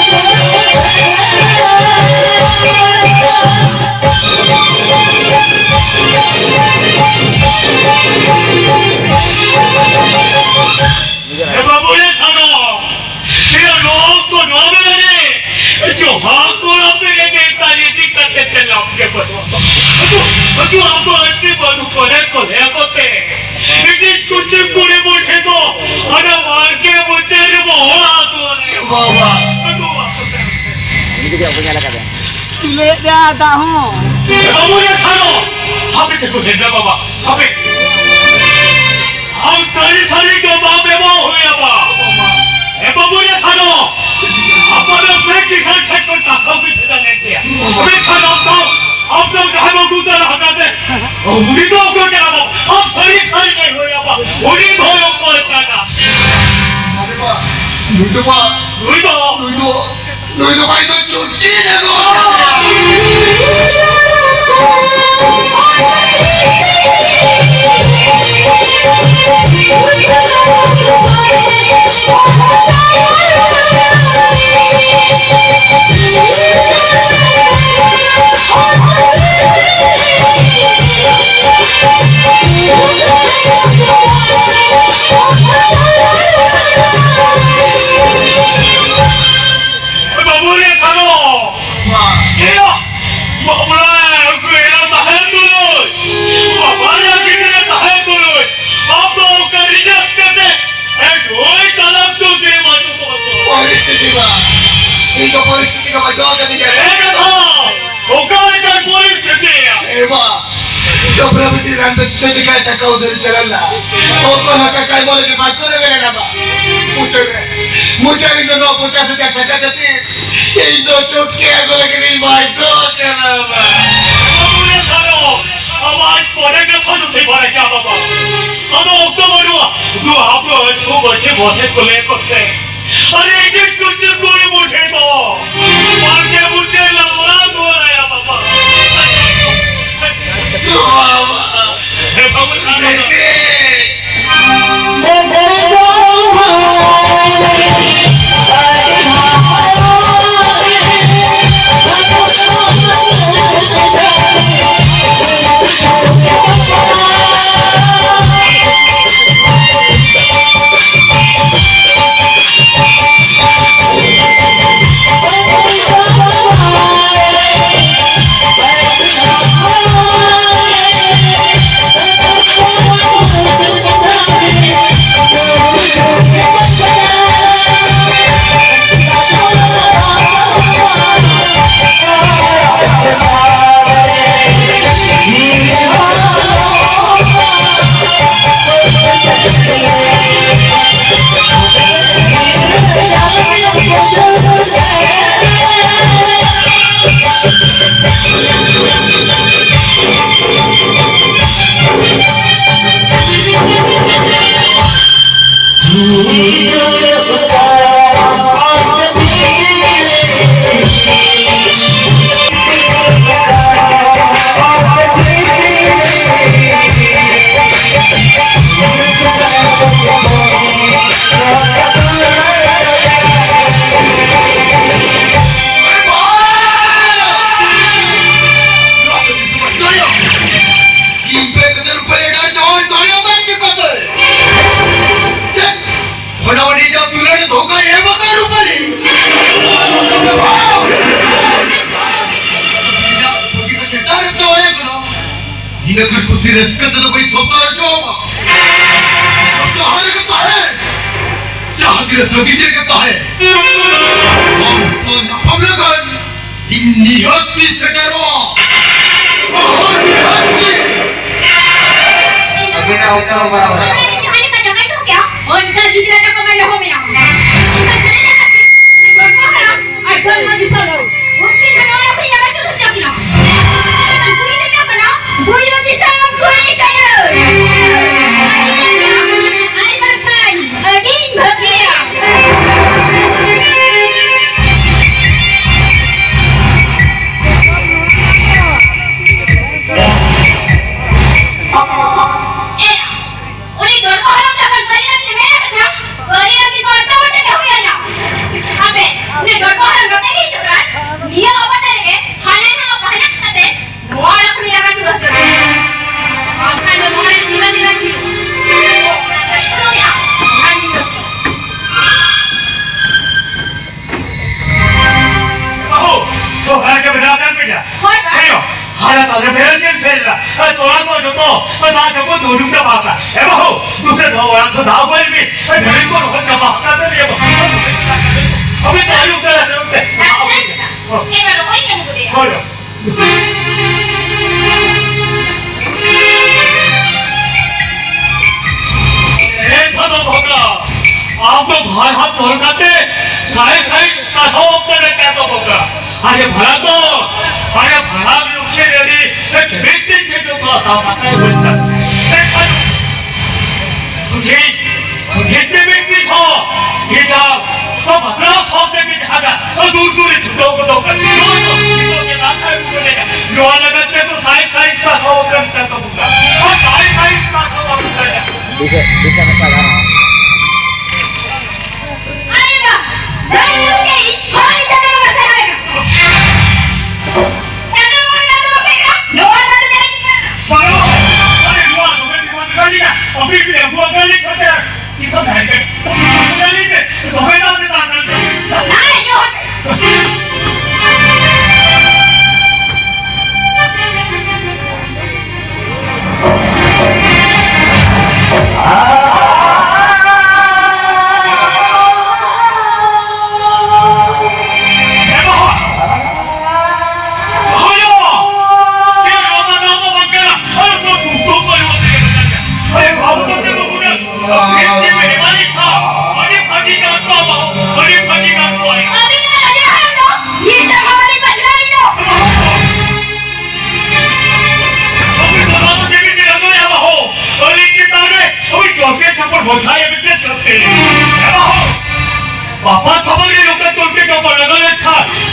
ᱮ ᱵᱟᱹᱵᱩ ᱨᱮ ᱥᱟᱱᱚ, ᱤᱭᱟᱹ ᱱᱚᱣᱟ ᱠᱚ ᱱᱚᱣᱟ ᱢᱮᱱᱟᱜ ᱨᱮ, ᱡᱚᱦᱟᱨ ᱠᱚ ᱟᱯᱮ ᱨᱮ ᱱᱮᱛᱟ ᱨᱮ ᱪᱤᱠᱟᱹᱛᱮ ᱛᱮ ᱞᱟᱵᱷ ᱜᱮ ᱵᱟᱹᱱᱩᱜᱼᱟ᱾ ᱟᱫᱚ, ᱟᱫᱚ ᱟᱵᱚ ᱟᱹᱰᱤ ᱵᱟᱹᱱᱩᱜ ᱠᱚᱨᱮ ᱠᱚ ᱞᱟᱹᱭ ᱟᱠᱚ ᱛᱮ, ᱤᱧ ᱠᱩᱪᱤ ᱠᱩᱲᱤ ᱢᱚᱴᱷᱮ ᱫᱚ ᱦᱟᱱᱟ ᱵᱟᱨ ᱜᱮ ᱢᱚᱪᱟ ᱨᱮ ᱵᱚᱦᱚᱜ ᱟᱛᱚ ᱨᱮ᱾ ᱵᱟᱵᱟ᱾ ᱟᱫᱚ ᱟᱠᱚ ᱛᱮ᱾ ᱩᱱᱤ ᱡᱩᱫᱤ ᱵᱟᱠᱚ ᱧᱮᱞ ᱟᱠᱟᱫᱟ᱾ ᱞᱟᱹᱭᱮᱫ ᱫᱚ ᱫᱟᱜ ᱦᱚᱸ᱾ ᱮ ᱵᱟᱹᱵᱩ ᱨᱮ ᱥᱟᱱᱚ, ᱦᱟᱯᱮ ᱛᱮᱠᱚ ᱦᱮᱡ ᱱᱟ ᱵᱟᱵᱟ, ᱦᱟᱯᱮ᱾ ᱟᱢ ᱥᱟᱹᱨᱤ ᱥᱟᱹᱨᱤ ᱡᱚᱵᱟᱵ ᱮᱢᱚᱜ ᱦᱩᱭ ᱟᱢᱟ᱾ ᱮ ᱵᱟᱹᱵᱩ ᱨᱮ ᱥᱟᱱᱚ, ᱟᱯᱟᱱ ᱯᱨᱮᱠᱴᱤᱠᱟᱞ ᱴᱷᱮᱱ ᱠᱷᱚᱱ ᱠᱟᱛᱷᱟ ᱦᱩᱭ ᱠᱮᱫᱟ ᱱᱮᱛᱮ᱾ ᱢᱮᱱᱠᱷᱟᱱ ᱟᱢ ᱫᱚ, ᱟᱢ ᱫᱚ ᱡᱟᱦᱟᱸᱭ ᱵᱟᱹᱵᱩ ᱩᱛᱟᱹᱨ ᱟᱠᱟᱫᱮ, ᱩᱱᱤ ᱫᱚ ᱚᱠᱚᱭ ᱠᱟᱱᱟ ᱵᱚ? ᱟᱢ ᱥᱟᱹᱨᱤ ᱥᱟᱹᱨᱤ ᱞᱟᱹᱭ ᱦᱩᱭ ᱟᱢᱟ᱾ ᱩᱱᱤ ᱫᱚ ᱚᱠᱚᱭ ᱠᱟᱱᱟ? ᱟᱨᱮ ᱵᱟ, ᱱᱩᱭ ᱫᱚ ᱵᱟ, ᱱᱩᱭ ᱫᱚ, ᱱᱩᱭ ᱫᱚ ᱱᱩᱭ ᱫᱚ ᱵᱟᱭ ᱫᱚ ᱪᱩᱴᱠᱤ ᱡᱟᱫᱩ᱾ ᱵᱟᱹᱵᱩ ᱨᱮ ᱥᱟᱱᱚ᱾ ᱮᱭᱟ, ᱵᱟᱯᱞᱟ ᱩᱱᱠᱩ ᱮᱨᱟ ᱛᱟᱦᱮᱸ ᱛᱩᱞᱩᱡ, ᱵᱟᱯᱞᱟ ᱜᱤᱫᱽᱨᱟᱹ ᱛᱟᱦᱮᱸ ᱛᱩᱞᱩᱡ, ᱟᱢ ᱫᱚ ᱚᱱᱠᱟ ᱨᱤᱡᱟᱹᱵᱷ ᱠᱟᱛᱮ, ᱮ, ᱜᱟᱹᱭ ᱪᱟᱞᱟᱣ ᱫᱚ ᱵᱮ ᱵᱟᱹᱪᱩᱜ ᱛᱟᱢᱟ ᱛᱚ᱾ ᱯᱚᱨᱤᱥᱛᱷᱤᱛᱤ ᱢᱟ, ᱤᱧ ᱫᱚ ᱯᱚᱨᱤᱥᱛᱷᱤᱛᱤ ᱠᱚ ᱵᱟᱪᱷᱟᱣ ᱠᱟᱛᱮ ᱡᱟᱭᱜᱟ ᱮ ᱠᱟᱛᱷᱟ, ᱚᱠᱟ ᱞᱮᱠᱟᱱ ᱯᱚᱨᱤᱥᱛᱷᱤᱛᱤ? ᱮ ᱵᱟ, ᱪᱚᱠᱨᱚᱵᱚᱨᱛᱤ ᱨᱟᱱ ᱫᱚ ᱪᱤᱠᱟᱹ ᱪᱤᱠᱟᱹ ᱴᱟᱠᱟ ᱩᱫᱷᱟᱹᱨ ᱪᱟᱞᱟᱜ ᱞᱟ᱾ ᱚᱠᱚᱭ ᱦᱚᱸ ᱴᱟᱠᱟᱭ ᱮᱢᱚᱜ ᱞᱟᱹᱜᱤᱫ ᱵᱟᱠᱚ ᱨᱮᱵᱮᱱ ᱮᱱᱟ ᱵᱟ᱾ ᱢᱩᱪᱟᱹᱫ ᱨᱮ, ᱢᱩᱪᱟᱹᱫ ᱨᱮ ᱤᱧ ᱫᱚ ᱱᱚᱣᱟ ᱯᱚᱧᱪᱟᱥ ᱦᱟᱡᱟᱨ ᱴᱟᱠᱟ ᱠᱷᱟᱹᱛᱤᱨ ᱤᱧ ᱫᱚ ᱪᱩᱴᱠᱤ ᱟᱹᱜᱩ ᱞᱟᱹᱜᱤᱫ ᱤᱧ ᱵᱟᱫᱽᱫᱷᱚ ᱠᱟᱱᱟ ᱵᱟ᱾ ᱵᱟᱹᱵᱩ ᱨᱮ ᱥᱟᱱᱚ, ᱟᱢᱟᱜ ᱯᱚᱨᱮ ᱠᱟᱛᱷᱟ ᱫᱚ ᱴᱷᱤᱠ ᱵᱟᱲᱟᱭ ᱠᱮᱫᱟ ᱵᱟᱵᱟ᱾ ᱟᱫᱚ ᱚᱠᱛᱚ ᱵᱟᱹᱱᱩᱜᱼᱟ᱾ ᱫᱩ ᱟᱵᱚ ᱪᱷᱩ ᱵᱟᱹᱪᱷᱤ ᱵᱚᱫᱷᱮ ᱠᱚ ᱞᱮ ᱠᱚ ᱥᱮ᱾ ᱟᱨᱮ ᱤᱧ ᱠᱩᱪᱤ ᱠᱩᱲᱤ ᱢᱩᱴᱷᱮ ᱫᱚ᱾ ᱵᱟᱨ ᱜᱮ ᱢᱩᱴᱷᱮ ᱞᱟᱢᱲᱟ ᱫᱩᱣᱟᱨᱟᱭᱟ ᱵᱟᱵᱟ᱾ ᱫᱩ ᱵᱟᱵᱟ᱾ ᱦᱮ ᱵᱟᱹᱵᱩ ᱥᱟᱱᱚ᱾ ᱵᱮᱴᱤ᱾ ᱫᱷᱳᱠᱟ ᱮᱢ ᱟᱠᱟᱫ ᱨᱩᱯᱟᱞᱤ᱾ ᱤᱧᱟᱹᱜ ᱵᱟᱹᱜᱤ ᱫᱚ ᱪᱮᱛᱟᱱ ᱨᱮ ᱛᱚᱞ ᱟᱠᱟᱱᱟ᱾ ᱤᱱᱟᱹ ᱠᱷᱟᱱ ᱠᱩᱥᱤ ᱨᱟᱹᱥᱠᱟᱹ ᱛᱮᱫᱚ ᱵᱟᱹᱧ ᱥᱚᱯᱟᱨ ᱦᱚᱪᱚ ᱟᱢᱟ᱾ ᱡᱟᱦᱟᱸ ᱨᱮᱜᱮ ᱛᱟᱦᱮᱸ, ᱡᱟᱦᱟᱸ ᱛᱤᱱᱟᱹᱜ ᱥᱟᱺᱜᱤᱧ ᱨᱮᱜᱮ ᱛᱟᱦᱮᱸ, ᱟᱢ ᱥᱟᱶ ᱧᱟᱯᱟᱢ ᱞᱮᱠᱷᱟᱱ ᱤᱧ ᱱᱤᱦᱟᱹᱛ ᱤᱧ ᱥᱮᱴᱮᱨᱚᱜᱼᱟ᱾ ᱱᱤᱦᱟᱹᱛ ᱜᱮ᱾ ᱟᱹᱵᱤᱱᱟᱜ ᱚᱠᱛᱚ ᱵᱟᱨᱟᱵᱟᱨ᱾ ᱡᱟᱦᱟᱸ ᱞᱮᱠᱟ ᱡᱟᱸᱜᱟᱭ ᱫᱚᱦᱚ ᱠᱮᱜᱼᱟ, ᱚᱱᱠᱟ ᱜᱤᱫᱽᱨᱟᱹ ᱛᱟᱠᱚ ᱢᱟ ᱫᱚᱦᱚ ᱢᱮᱱᱟᱜᱼᱟ᱾ ᱮᱱᱠᱷᱟᱱ ᱡᱟᱦᱟᱸ ᱞᱮᱠᱟ ᱜᱚᱲᱚ ᱦᱟᱲᱟᱢ ᱟᱨ ᱜᱚᱲᱚ ᱢᱟᱹᱡᱷᱤ ᱥᱚᱲᱚ, ᱩᱱᱠᱤᱱ ᱫᱚ ᱱᱚᱣᱟ ᱠᱚ ᱧᱮᱞ ᱦᱚᱪᱚ ᱦᱚᱪᱚ ᱠᱤᱱᱟ᱾ ᱮᱱᱠᱷᱟᱱ ᱠᱩᱲᱤ ᱞᱮᱠᱟ ᱠᱟᱱᱟ, ᱵᱩᱨᱩ ᱫᱤᱥᱚᱢ ᱠᱩᱲᱤ ᱠᱟᱱᱟᱭ᱾ ᱟᱨ ᱵᱟᱠᱷᱟᱱ ᱟᱹᱰᱤᱧ ᱵᱷᱟᱹᱜᱤᱭᱟ᱾ ᱮ, ᱩᱱᱤ ᱰᱚᱰᱵᱚ ᱦᱟᱲᱟᱢ ᱡᱚᱠᱷᱚᱱ ᱠᱟᱹᱨᱤ ᱨᱟᱹᱜᱤ ᱢᱮᱱ ᱟᱠᱟᱫᱟ, ᱠᱟᱹᱨᱤ ᱨᱟᱹᱜᱤ ᱵᱚᱱᱫᱚ ᱠᱟᱛᱮ ᱜᱮ ᱦᱩᱭ ᱟᱭᱟ᱾ ᱟᱯᱮ, ᱩᱱᱤ ᱰᱚᱰᱵᱚ ᱦᱟᱲᱟᱢ ᱱᱚᱛᱮ ᱜᱮ ᱦᱤᱡᱩᱜ ᱠᱟᱱ, ᱱᱤᱭᱟᱹ ᱚᱵᱚᱥᱛᱟ ᱨᱮᱜᱮ ᱦᱟᱱᱟ ᱱᱟᱣᱟ ᱯᱟᱦᱱᱟ ᱠᱟᱛᱮ ᱱᱚᱣᱟ ᱚᱲᱟᱜ ᱠᱷᱚᱱ ᱞᱟᱜᱟ ᱫᱩᱨ ᱦᱚᱪᱚ ᱠᱟᱱᱟ᱾ ᱵᱟᱝᱠᱷᱟᱱ ᱫᱚ ᱱᱚᱣᱟ ᱨᱮ ᱡᱤᱵᱚᱱ ᱡᱤᱵᱚᱱ ᱦᱩᱭᱩᱜ᱾ ᱚᱱᱟ ᱥᱟᱹᱨᱤ ᱠᱚ ᱞᱟᱹᱭᱟ, ᱚᱱᱟ ᱧᱤᱫᱟᱹ ᱥᱮ᱾ ᱵᱟᱹᱦᱩ, ᱥᱚᱦᱨᱟᱭ ᱜᱮ ᱵᱮᱱᱟᱣ ᱠᱟᱱ ᱯᱮ ᱜᱮᱭᱟ? ᱦᱳᱭ, ᱵᱟ᱾ ᱦᱮᱸ, ᱦᱟᱨᱟ ᱛᱟᱞᱮ ᱯᱮ ᱪᱮᱫ ᱯᱮ ᱞᱟ? ᱟᱨ ᱛᱚᱲᱟ ᱠᱚ ᱡᱚᱛᱚ, ᱟᱨ ᱫᱟᱜ ᱡᱟᱹᱯᱩᱫ ᱩᱰᱩᱠ ᱪᱟᱵᱟ ᱟᱠᱟᱱ᱾ ᱮ ᱵᱟᱹᱦᱩ, ᱫᱩᱥᱨᱟ ᱫᱷᱟᱣ ᱚᱲᱟᱜ ᱠᱚ ᱫᱟᱜ ᱵᱚᱭ ᱢᱮ᱾ ᱟᱨ ᱡᱷᱟᱹᱲᱤ ᱠᱚ ᱨᱚᱦᱚᱲ ᱪᱟᱵᱟ ᱟᱠᱟᱱ ᱛᱟᱞᱮᱭᱟ ᱵᱟᱹᱦᱩ᱾ ᱟᱯᱮ ᱫᱚ ᱟᱹᱭᱩᱵ ᱵᱮᱲᱟ ᱥᱮᱱᱚᱜ ᱯᱮ᱾ ᱮ, ᱵᱟᱹᱦᱩ, ᱤᱧ ᱟᱹᱜᱩ ᱠᱮᱫᱮᱭᱟ᱾ ᱦᱳᱭ᱾ ᱮ ᱪᱟᱸᱫᱚ ᱵᱚᱸᱜᱟ, ᱟᱢ ᱫᱚ ᱵᱷᱟᱨ ᱦᱟᱛ ᱛᱚᱞ ᱠᱟᱛᱮ ᱥᱟᱭ ᱥᱟᱭ ᱥᱟᱨᱦᱟᱣ ᱠᱟᱱᱟ ᱪᱟᱸᱫᱚ ᱵᱚᱸᱜᱟ᱾ ᱟᱨᱮ ᱵᱷᱟᱲᱟ ᱫᱚ, ᱟᱨᱮ ᱵᱷᱟᱲᱟ ᱞᱩᱠᱷᱮ ᱨᱮ ᱨᱮ ᱠᱷᱮᱢᱮᱛ ᱛᱮ ᱪᱮᱫ ᱫᱚ ᱛᱚ ᱟᱛᱟ ᱢᱟᱛᱟᱭ ᱦᱩᱭ ᱠᱟᱱ᱾ ᱮᱱᱠᱷᱟᱱ ᱥᱚᱡᱷᱮ, ᱥᱚᱡᱷᱮ ᱛᱮ ᱢᱤᱫ ᱫᱤᱱ ᱦᱚᱸ ᱮᱴᱟᱜ ᱵᱟᱯᱞᱟ ᱥᱟᱶᱛᱮ ᱜᱮ ᱡᱟᱦᱟᱸ ᱫᱚ ᱫᱩᱨ ᱫᱩᱨ ᱨᱮ ᱪᱷᱩᱴᱟᱹᱣ ᱠᱚᱫᱚ ᱱᱚᱣᱟ ᱫᱚ ᱪᱮᱫ ᱫᱚ ᱪᱮᱫ ᱟᱥᱟ ᱟᱹᱜᱩ ᱠᱟᱛᱮ ᱱᱚᱣᱟ ᱞᱟᱹᱜᱤᱫ ᱛᱮ ᱫᱚ ᱥᱟᱭ ᱥᱟᱭ ᱥᱟᱨᱦᱟᱣ ᱠᱟᱱ ᱛᱟᱠᱚ ᱵᱚᱸᱜᱟ᱾ ᱟᱨ ᱥᱟᱭ ᱥᱟᱭ ᱥᱟᱨᱦᱟᱣ ᱠᱟᱱ ᱛᱟᱠᱚ᱾ ᱫᱤᱥᱟᱹ, ᱫᱤᱥᱟᱹ ᱢᱮᱥᱟ ᱜᱟᱱᱚᱜᱼᱟ᱾ ᱟᱨᱮ ᱵᱟ, ᱵᱟᱹᱧ ᱧᱩ ᱠᱮᱫ, ᱦᱚᱲ ᱤᱧ ᱛᱟᱞᱟ ᱨᱮ ᱠᱟᱛᱷᱟ ᱦᱩᱭ ᱮᱱᱟ᱾ ᱪᱟᱸᱫᱟ ᱵᱚᱸᱜᱟ ᱫᱚ ᱵᱟᱯᱮ ᱠᱟᱱᱟ, ᱱᱚᱣᱟ ᱫᱚ ᱡᱟᱹᱱᱤᱡ ᱠᱟᱱᱟ᱾ ᱵᱟᱝ, ᱟᱨᱮ ᱱᱚᱣᱟ ᱫᱚ ᱵᱟᱹᱧ ᱵᱚᱸᱜᱟ ᱠᱟᱱᱟ, ᱟᱯᱮ ᱯᱮ ᱟᱹᱜᱩ ᱟᱠᱟᱫ ᱞᱮ ᱠᱷᱟᱹᱛᱤᱨ ᱪᱮᱫ ᱠᱚ ᱛᱟᱦᱮᱸ ᱠᱟᱱᱟ? ᱵᱚᱸᱜᱟ ᱞᱟᱹᱭ ᱛᱮ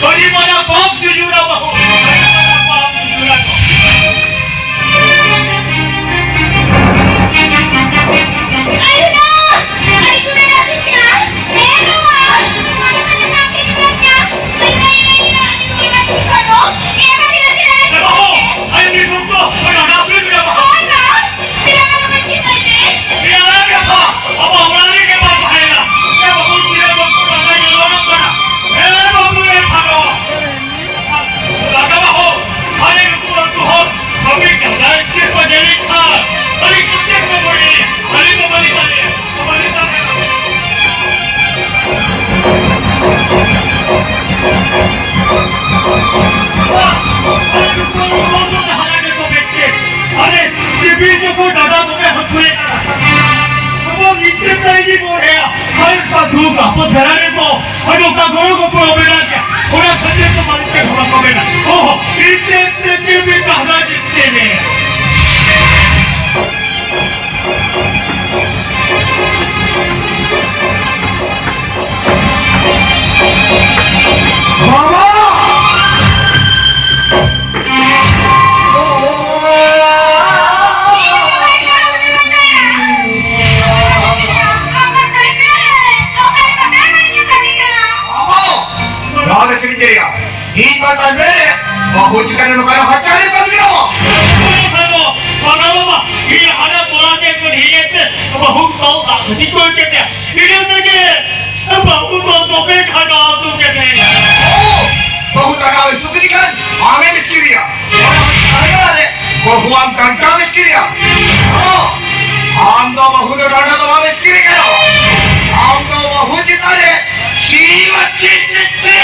ᱟᱹᱰᱤ ᱢᱟᱨᱟᱝ ᱯᱟᱯ ᱡᱩᱡᱩᱨᱟ ᱵᱟᱹᱦᱩ᱾ ᱟᱹᱰᱤ ᱢᱟᱨᱟᱝ ᱯᱟᱯ ᱡᱩᱡᱩᱨᱟ ᱠᱚ᱾ ᱮ ᱵᱟᱹᱦᱩ, ᱟᱭ ᱩᱱᱤ ᱥᱚᱠᱛᱚ, ᱚᱱᱟ ᱰᱟᱥᱵᱤᱱ ᱨᱮ ᱵᱟᱹᱦᱩ᱾ ᱵᱤᱭᱟᱨᱟ ᱠᱟᱛᱷᱟ, ᱟᱵᱚ ᱚᱲᱟᱜ ᱨᱮᱜᱮ ᱵᱟᱝ ᱛᱟᱦᱮᱱᱟ᱾ ᱮ ᱵᱟᱹᱵᱩ, ᱛᱤᱨᱮ ᱵᱟᱹᱵᱩ ᱨᱟᱸᱜᱟᱣ ᱧᱮᱞᱚᱜ ᱠᱟᱱᱟ᱾ ᱮ ᱵᱟᱹᱵᱩ, ᱮ ᱯᱷᱟᱴᱚ᱾ ᱞᱟᱜᱟ ᱵᱟᱹᱦᱩ, ᱟᱞᱮ ᱱᱩᱠᱩ ᱟᱹᱛᱩ ᱦᱚᱲ, ᱵᱟᱹᱵᱤ ᱠᱟᱱᱟ, ᱪᱮᱫ ᱠᱚ ᱡᱟᱹᱱᱤᱡ ᱠᱷᱟᱱ, ᱟᱹᱰᱤ ᱠᱚ ᱪᱮᱫ ᱠᱚ ᱵᱟᱹᱲᱤᱡ, ᱟᱹᱰᱤ ᱠᱚ ᱵᱟᱹᱲᱤᱡ ᱟᱞᱮ, ᱠᱚ ᱵᱟᱹᱲᱤᱡ ᱟᱞᱮ᱾ ᱟᱨᱮ, ᱡᱤᱣᱤ ᱡᱚᱠᱷᱚᱱ ᱰᱟᱸᱰᱟ ᱫᱚᱢᱮ ᱦᱟᱹᱥᱩᱭᱮ ᱠᱟᱱᱟ᱾ ᱟᱵᱚ ᱢᱤᱫᱴᱮᱱ ᱛᱟᱭ ᱜᱮ ᱵᱚᱱ ᱦᱮᱡᱼᱟ᱾ ᱟᱨ ᱚᱠᱟ ᱫᱩᱠ ᱟᱯᱚᱫ ᱫᱷᱟᱨᱟ ᱨᱮᱫᱚ, ᱟᱨ ᱚᱠᱟ ᱜᱚᱲᱚ ᱜᱚᱯᱚᱲᱚ ᱢᱮᱱᱟᱜ ᱜᱮᱭᱟ, ᱚᱱᱟ ᱠᱷᱟᱹᱛᱤᱨ ᱫᱚ ᱵᱟᱝ ᱛᱮ ᱦᱚᱲ ᱠᱚ ᱢᱮᱱᱟ, ᱚᱦᱚ, ᱤᱧ ᱛᱮ, ᱛᱮ, ᱛᱮ, ᱛᱮ, ᱛᱟᱦᱱᱟ ᱡᱤᱛ ᱛᱮ ᱢᱮ᱾ ᱵᱟᱵᱟ! ᱱᱚᱣᱟ ᱫᱚ ᱪᱮᱫ ᱤᱧ ᱞᱟᱹᱭᱟ? ᱤᱧ ᱢᱟ ᱛᱟᱞᱢᱮ ᱨᱮ ᱵᱟᱹᱦᱩ ᱪᱤᱠᱟᱹ ᱱᱚᱝᱠᱟ ᱦᱟᱪᱟ ᱨᱮ ᱵᱟᱹᱜᱤ ᱨᱚ᱾ ᱵᱟᱵᱟ, ᱵᱟᱵᱟ, ᱤᱧ ᱦᱟᱱᱟ ᱛᱚᱲᱟ ᱛᱮ ᱠᱚ ᱦᱮᱡ ᱛᱮ ᱵᱟᱹᱦᱩ ᱠᱚ ᱫᱟᱜ ᱵᱷᱟᱹᱡᱤ ᱠᱚ ᱮᱢ ᱠᱮᱫᱮᱭᱟ᱾ ᱤᱱᱟᱹ ᱛᱮᱜᱮ ᱵᱟᱹᱦᱩ ᱫᱚ ᱫᱚᱢᱮ ᱠᱷᱟᱸᱰᱟᱣ ᱦᱚᱪᱚ ᱠᱮᱫᱮᱭᱟ᱾ ᱵᱟᱹᱦᱩ ᱠᱷᱟᱸᱰᱟᱣ ᱦᱚᱪᱚ ᱠᱮᱫᱮ ᱠᱷᱟᱱ ᱟᱢᱮᱢ ᱤᱥᱠᱤᱨᱤᱭᱟ᱾ ᱵᱟᱹᱦᱩ ᱟᱢ ᱰᱟᱸᱰᱟᱢ ᱤᱥᱠᱤᱨᱤᱭᱟ᱾ ᱟᱢ ᱫᱚ ᱵᱟᱹᱦᱩ ᱫᱚ ᱰᱟᱸᱰᱟ ᱫᱚ ᱵᱟᱢ ᱤᱥᱠᱤᱨᱤ ᱠᱟᱱᱟ᱾ ᱟᱢ ᱫᱚ ᱵᱟᱹᱦᱩ ᱪᱮᱛᱟᱱ ᱨᱮ ᱪᱷᱤ ᱪᱷᱤ ᱪᱷᱤ᱾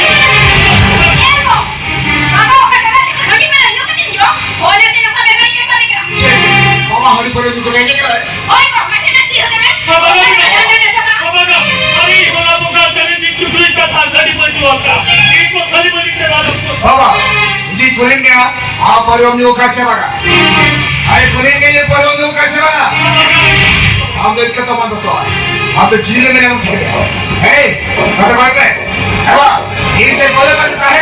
ᱵᱟᱵᱟ, ᱦᱟᱺᱰᱤ ᱯᱟᱹᱣᱨᱟᱹ ᱧᱩ ᱠᱟᱛᱮ ᱜᱮ ᱠᱟᱱᱟ᱾ ᱦᱳᱭ ᱜᱚ, ᱢᱟᱥᱮ ᱱᱟᱥᱮ ᱦᱚᱫᱮ ᱢᱮ᱾ ᱵᱟᱵᱟ, ᱵᱟᱵᱟ, ᱵᱟᱵᱟ, ᱟᱹᱰᱤ ᱦᱚᱲ ᱟᱵᱚ ᱜᱟᱶᱛᱟ ᱨᱮ ᱢᱤᱫ ᱪᱩᱠᱞᱤ ᱠᱟᱛᱷᱟ ᱠᱷᱟᱹᱞᱤ ᱵᱟᱹᱧ ᱟᱸᱡᱚᱢ ᱟᱠᱟᱫ᱾ ᱤᱧ ᱠᱚ ᱠᱷᱟᱹᱞᱤ ᱵᱟᱹᱧ ᱪᱟᱞᱟᱣ ᱞᱮᱱ ᱠᱚ᱾ ᱵᱟᱵᱟ, ᱤᱧ ᱠᱩᱞᱤ ᱢᱮᱭᱟ, ᱟᱢ ᱯᱟᱹᱣᱨᱟᱹᱢ ᱧᱩ ᱟᱠᱟᱫ ᱥᱮ ᱵᱟᱝᱟ? ᱟᱭ ᱠᱩᱞᱤ ᱢᱮᱭᱟ, ᱯᱟᱹᱣᱨᱟᱹᱢ ᱧᱩ ᱟᱠᱟᱫ ᱥᱮ ᱵᱟᱝᱟ? ᱟᱢ ᱫᱚ ᱤᱧ ᱠᱟᱛᱷᱟ ᱵᱟᱢ ᱫᱚᱥᱚᱜᱼᱟ᱾ ᱟᱢ ᱫᱚ ᱡᱤᱞ ᱮᱢ ᱮᱢ ᱠᱮᱫᱟ᱾ ᱦᱮᱭ, ᱠᱟᱛᱷᱟ ᱵᱟᱝ ᱯᱮ᱾ ᱮ ᱵᱟ, ᱤᱧ ᱥᱮ ᱯᱟᱹᱣᱨᱟᱹ ᱠᱟᱛᱮ ᱥᱟᱦᱮ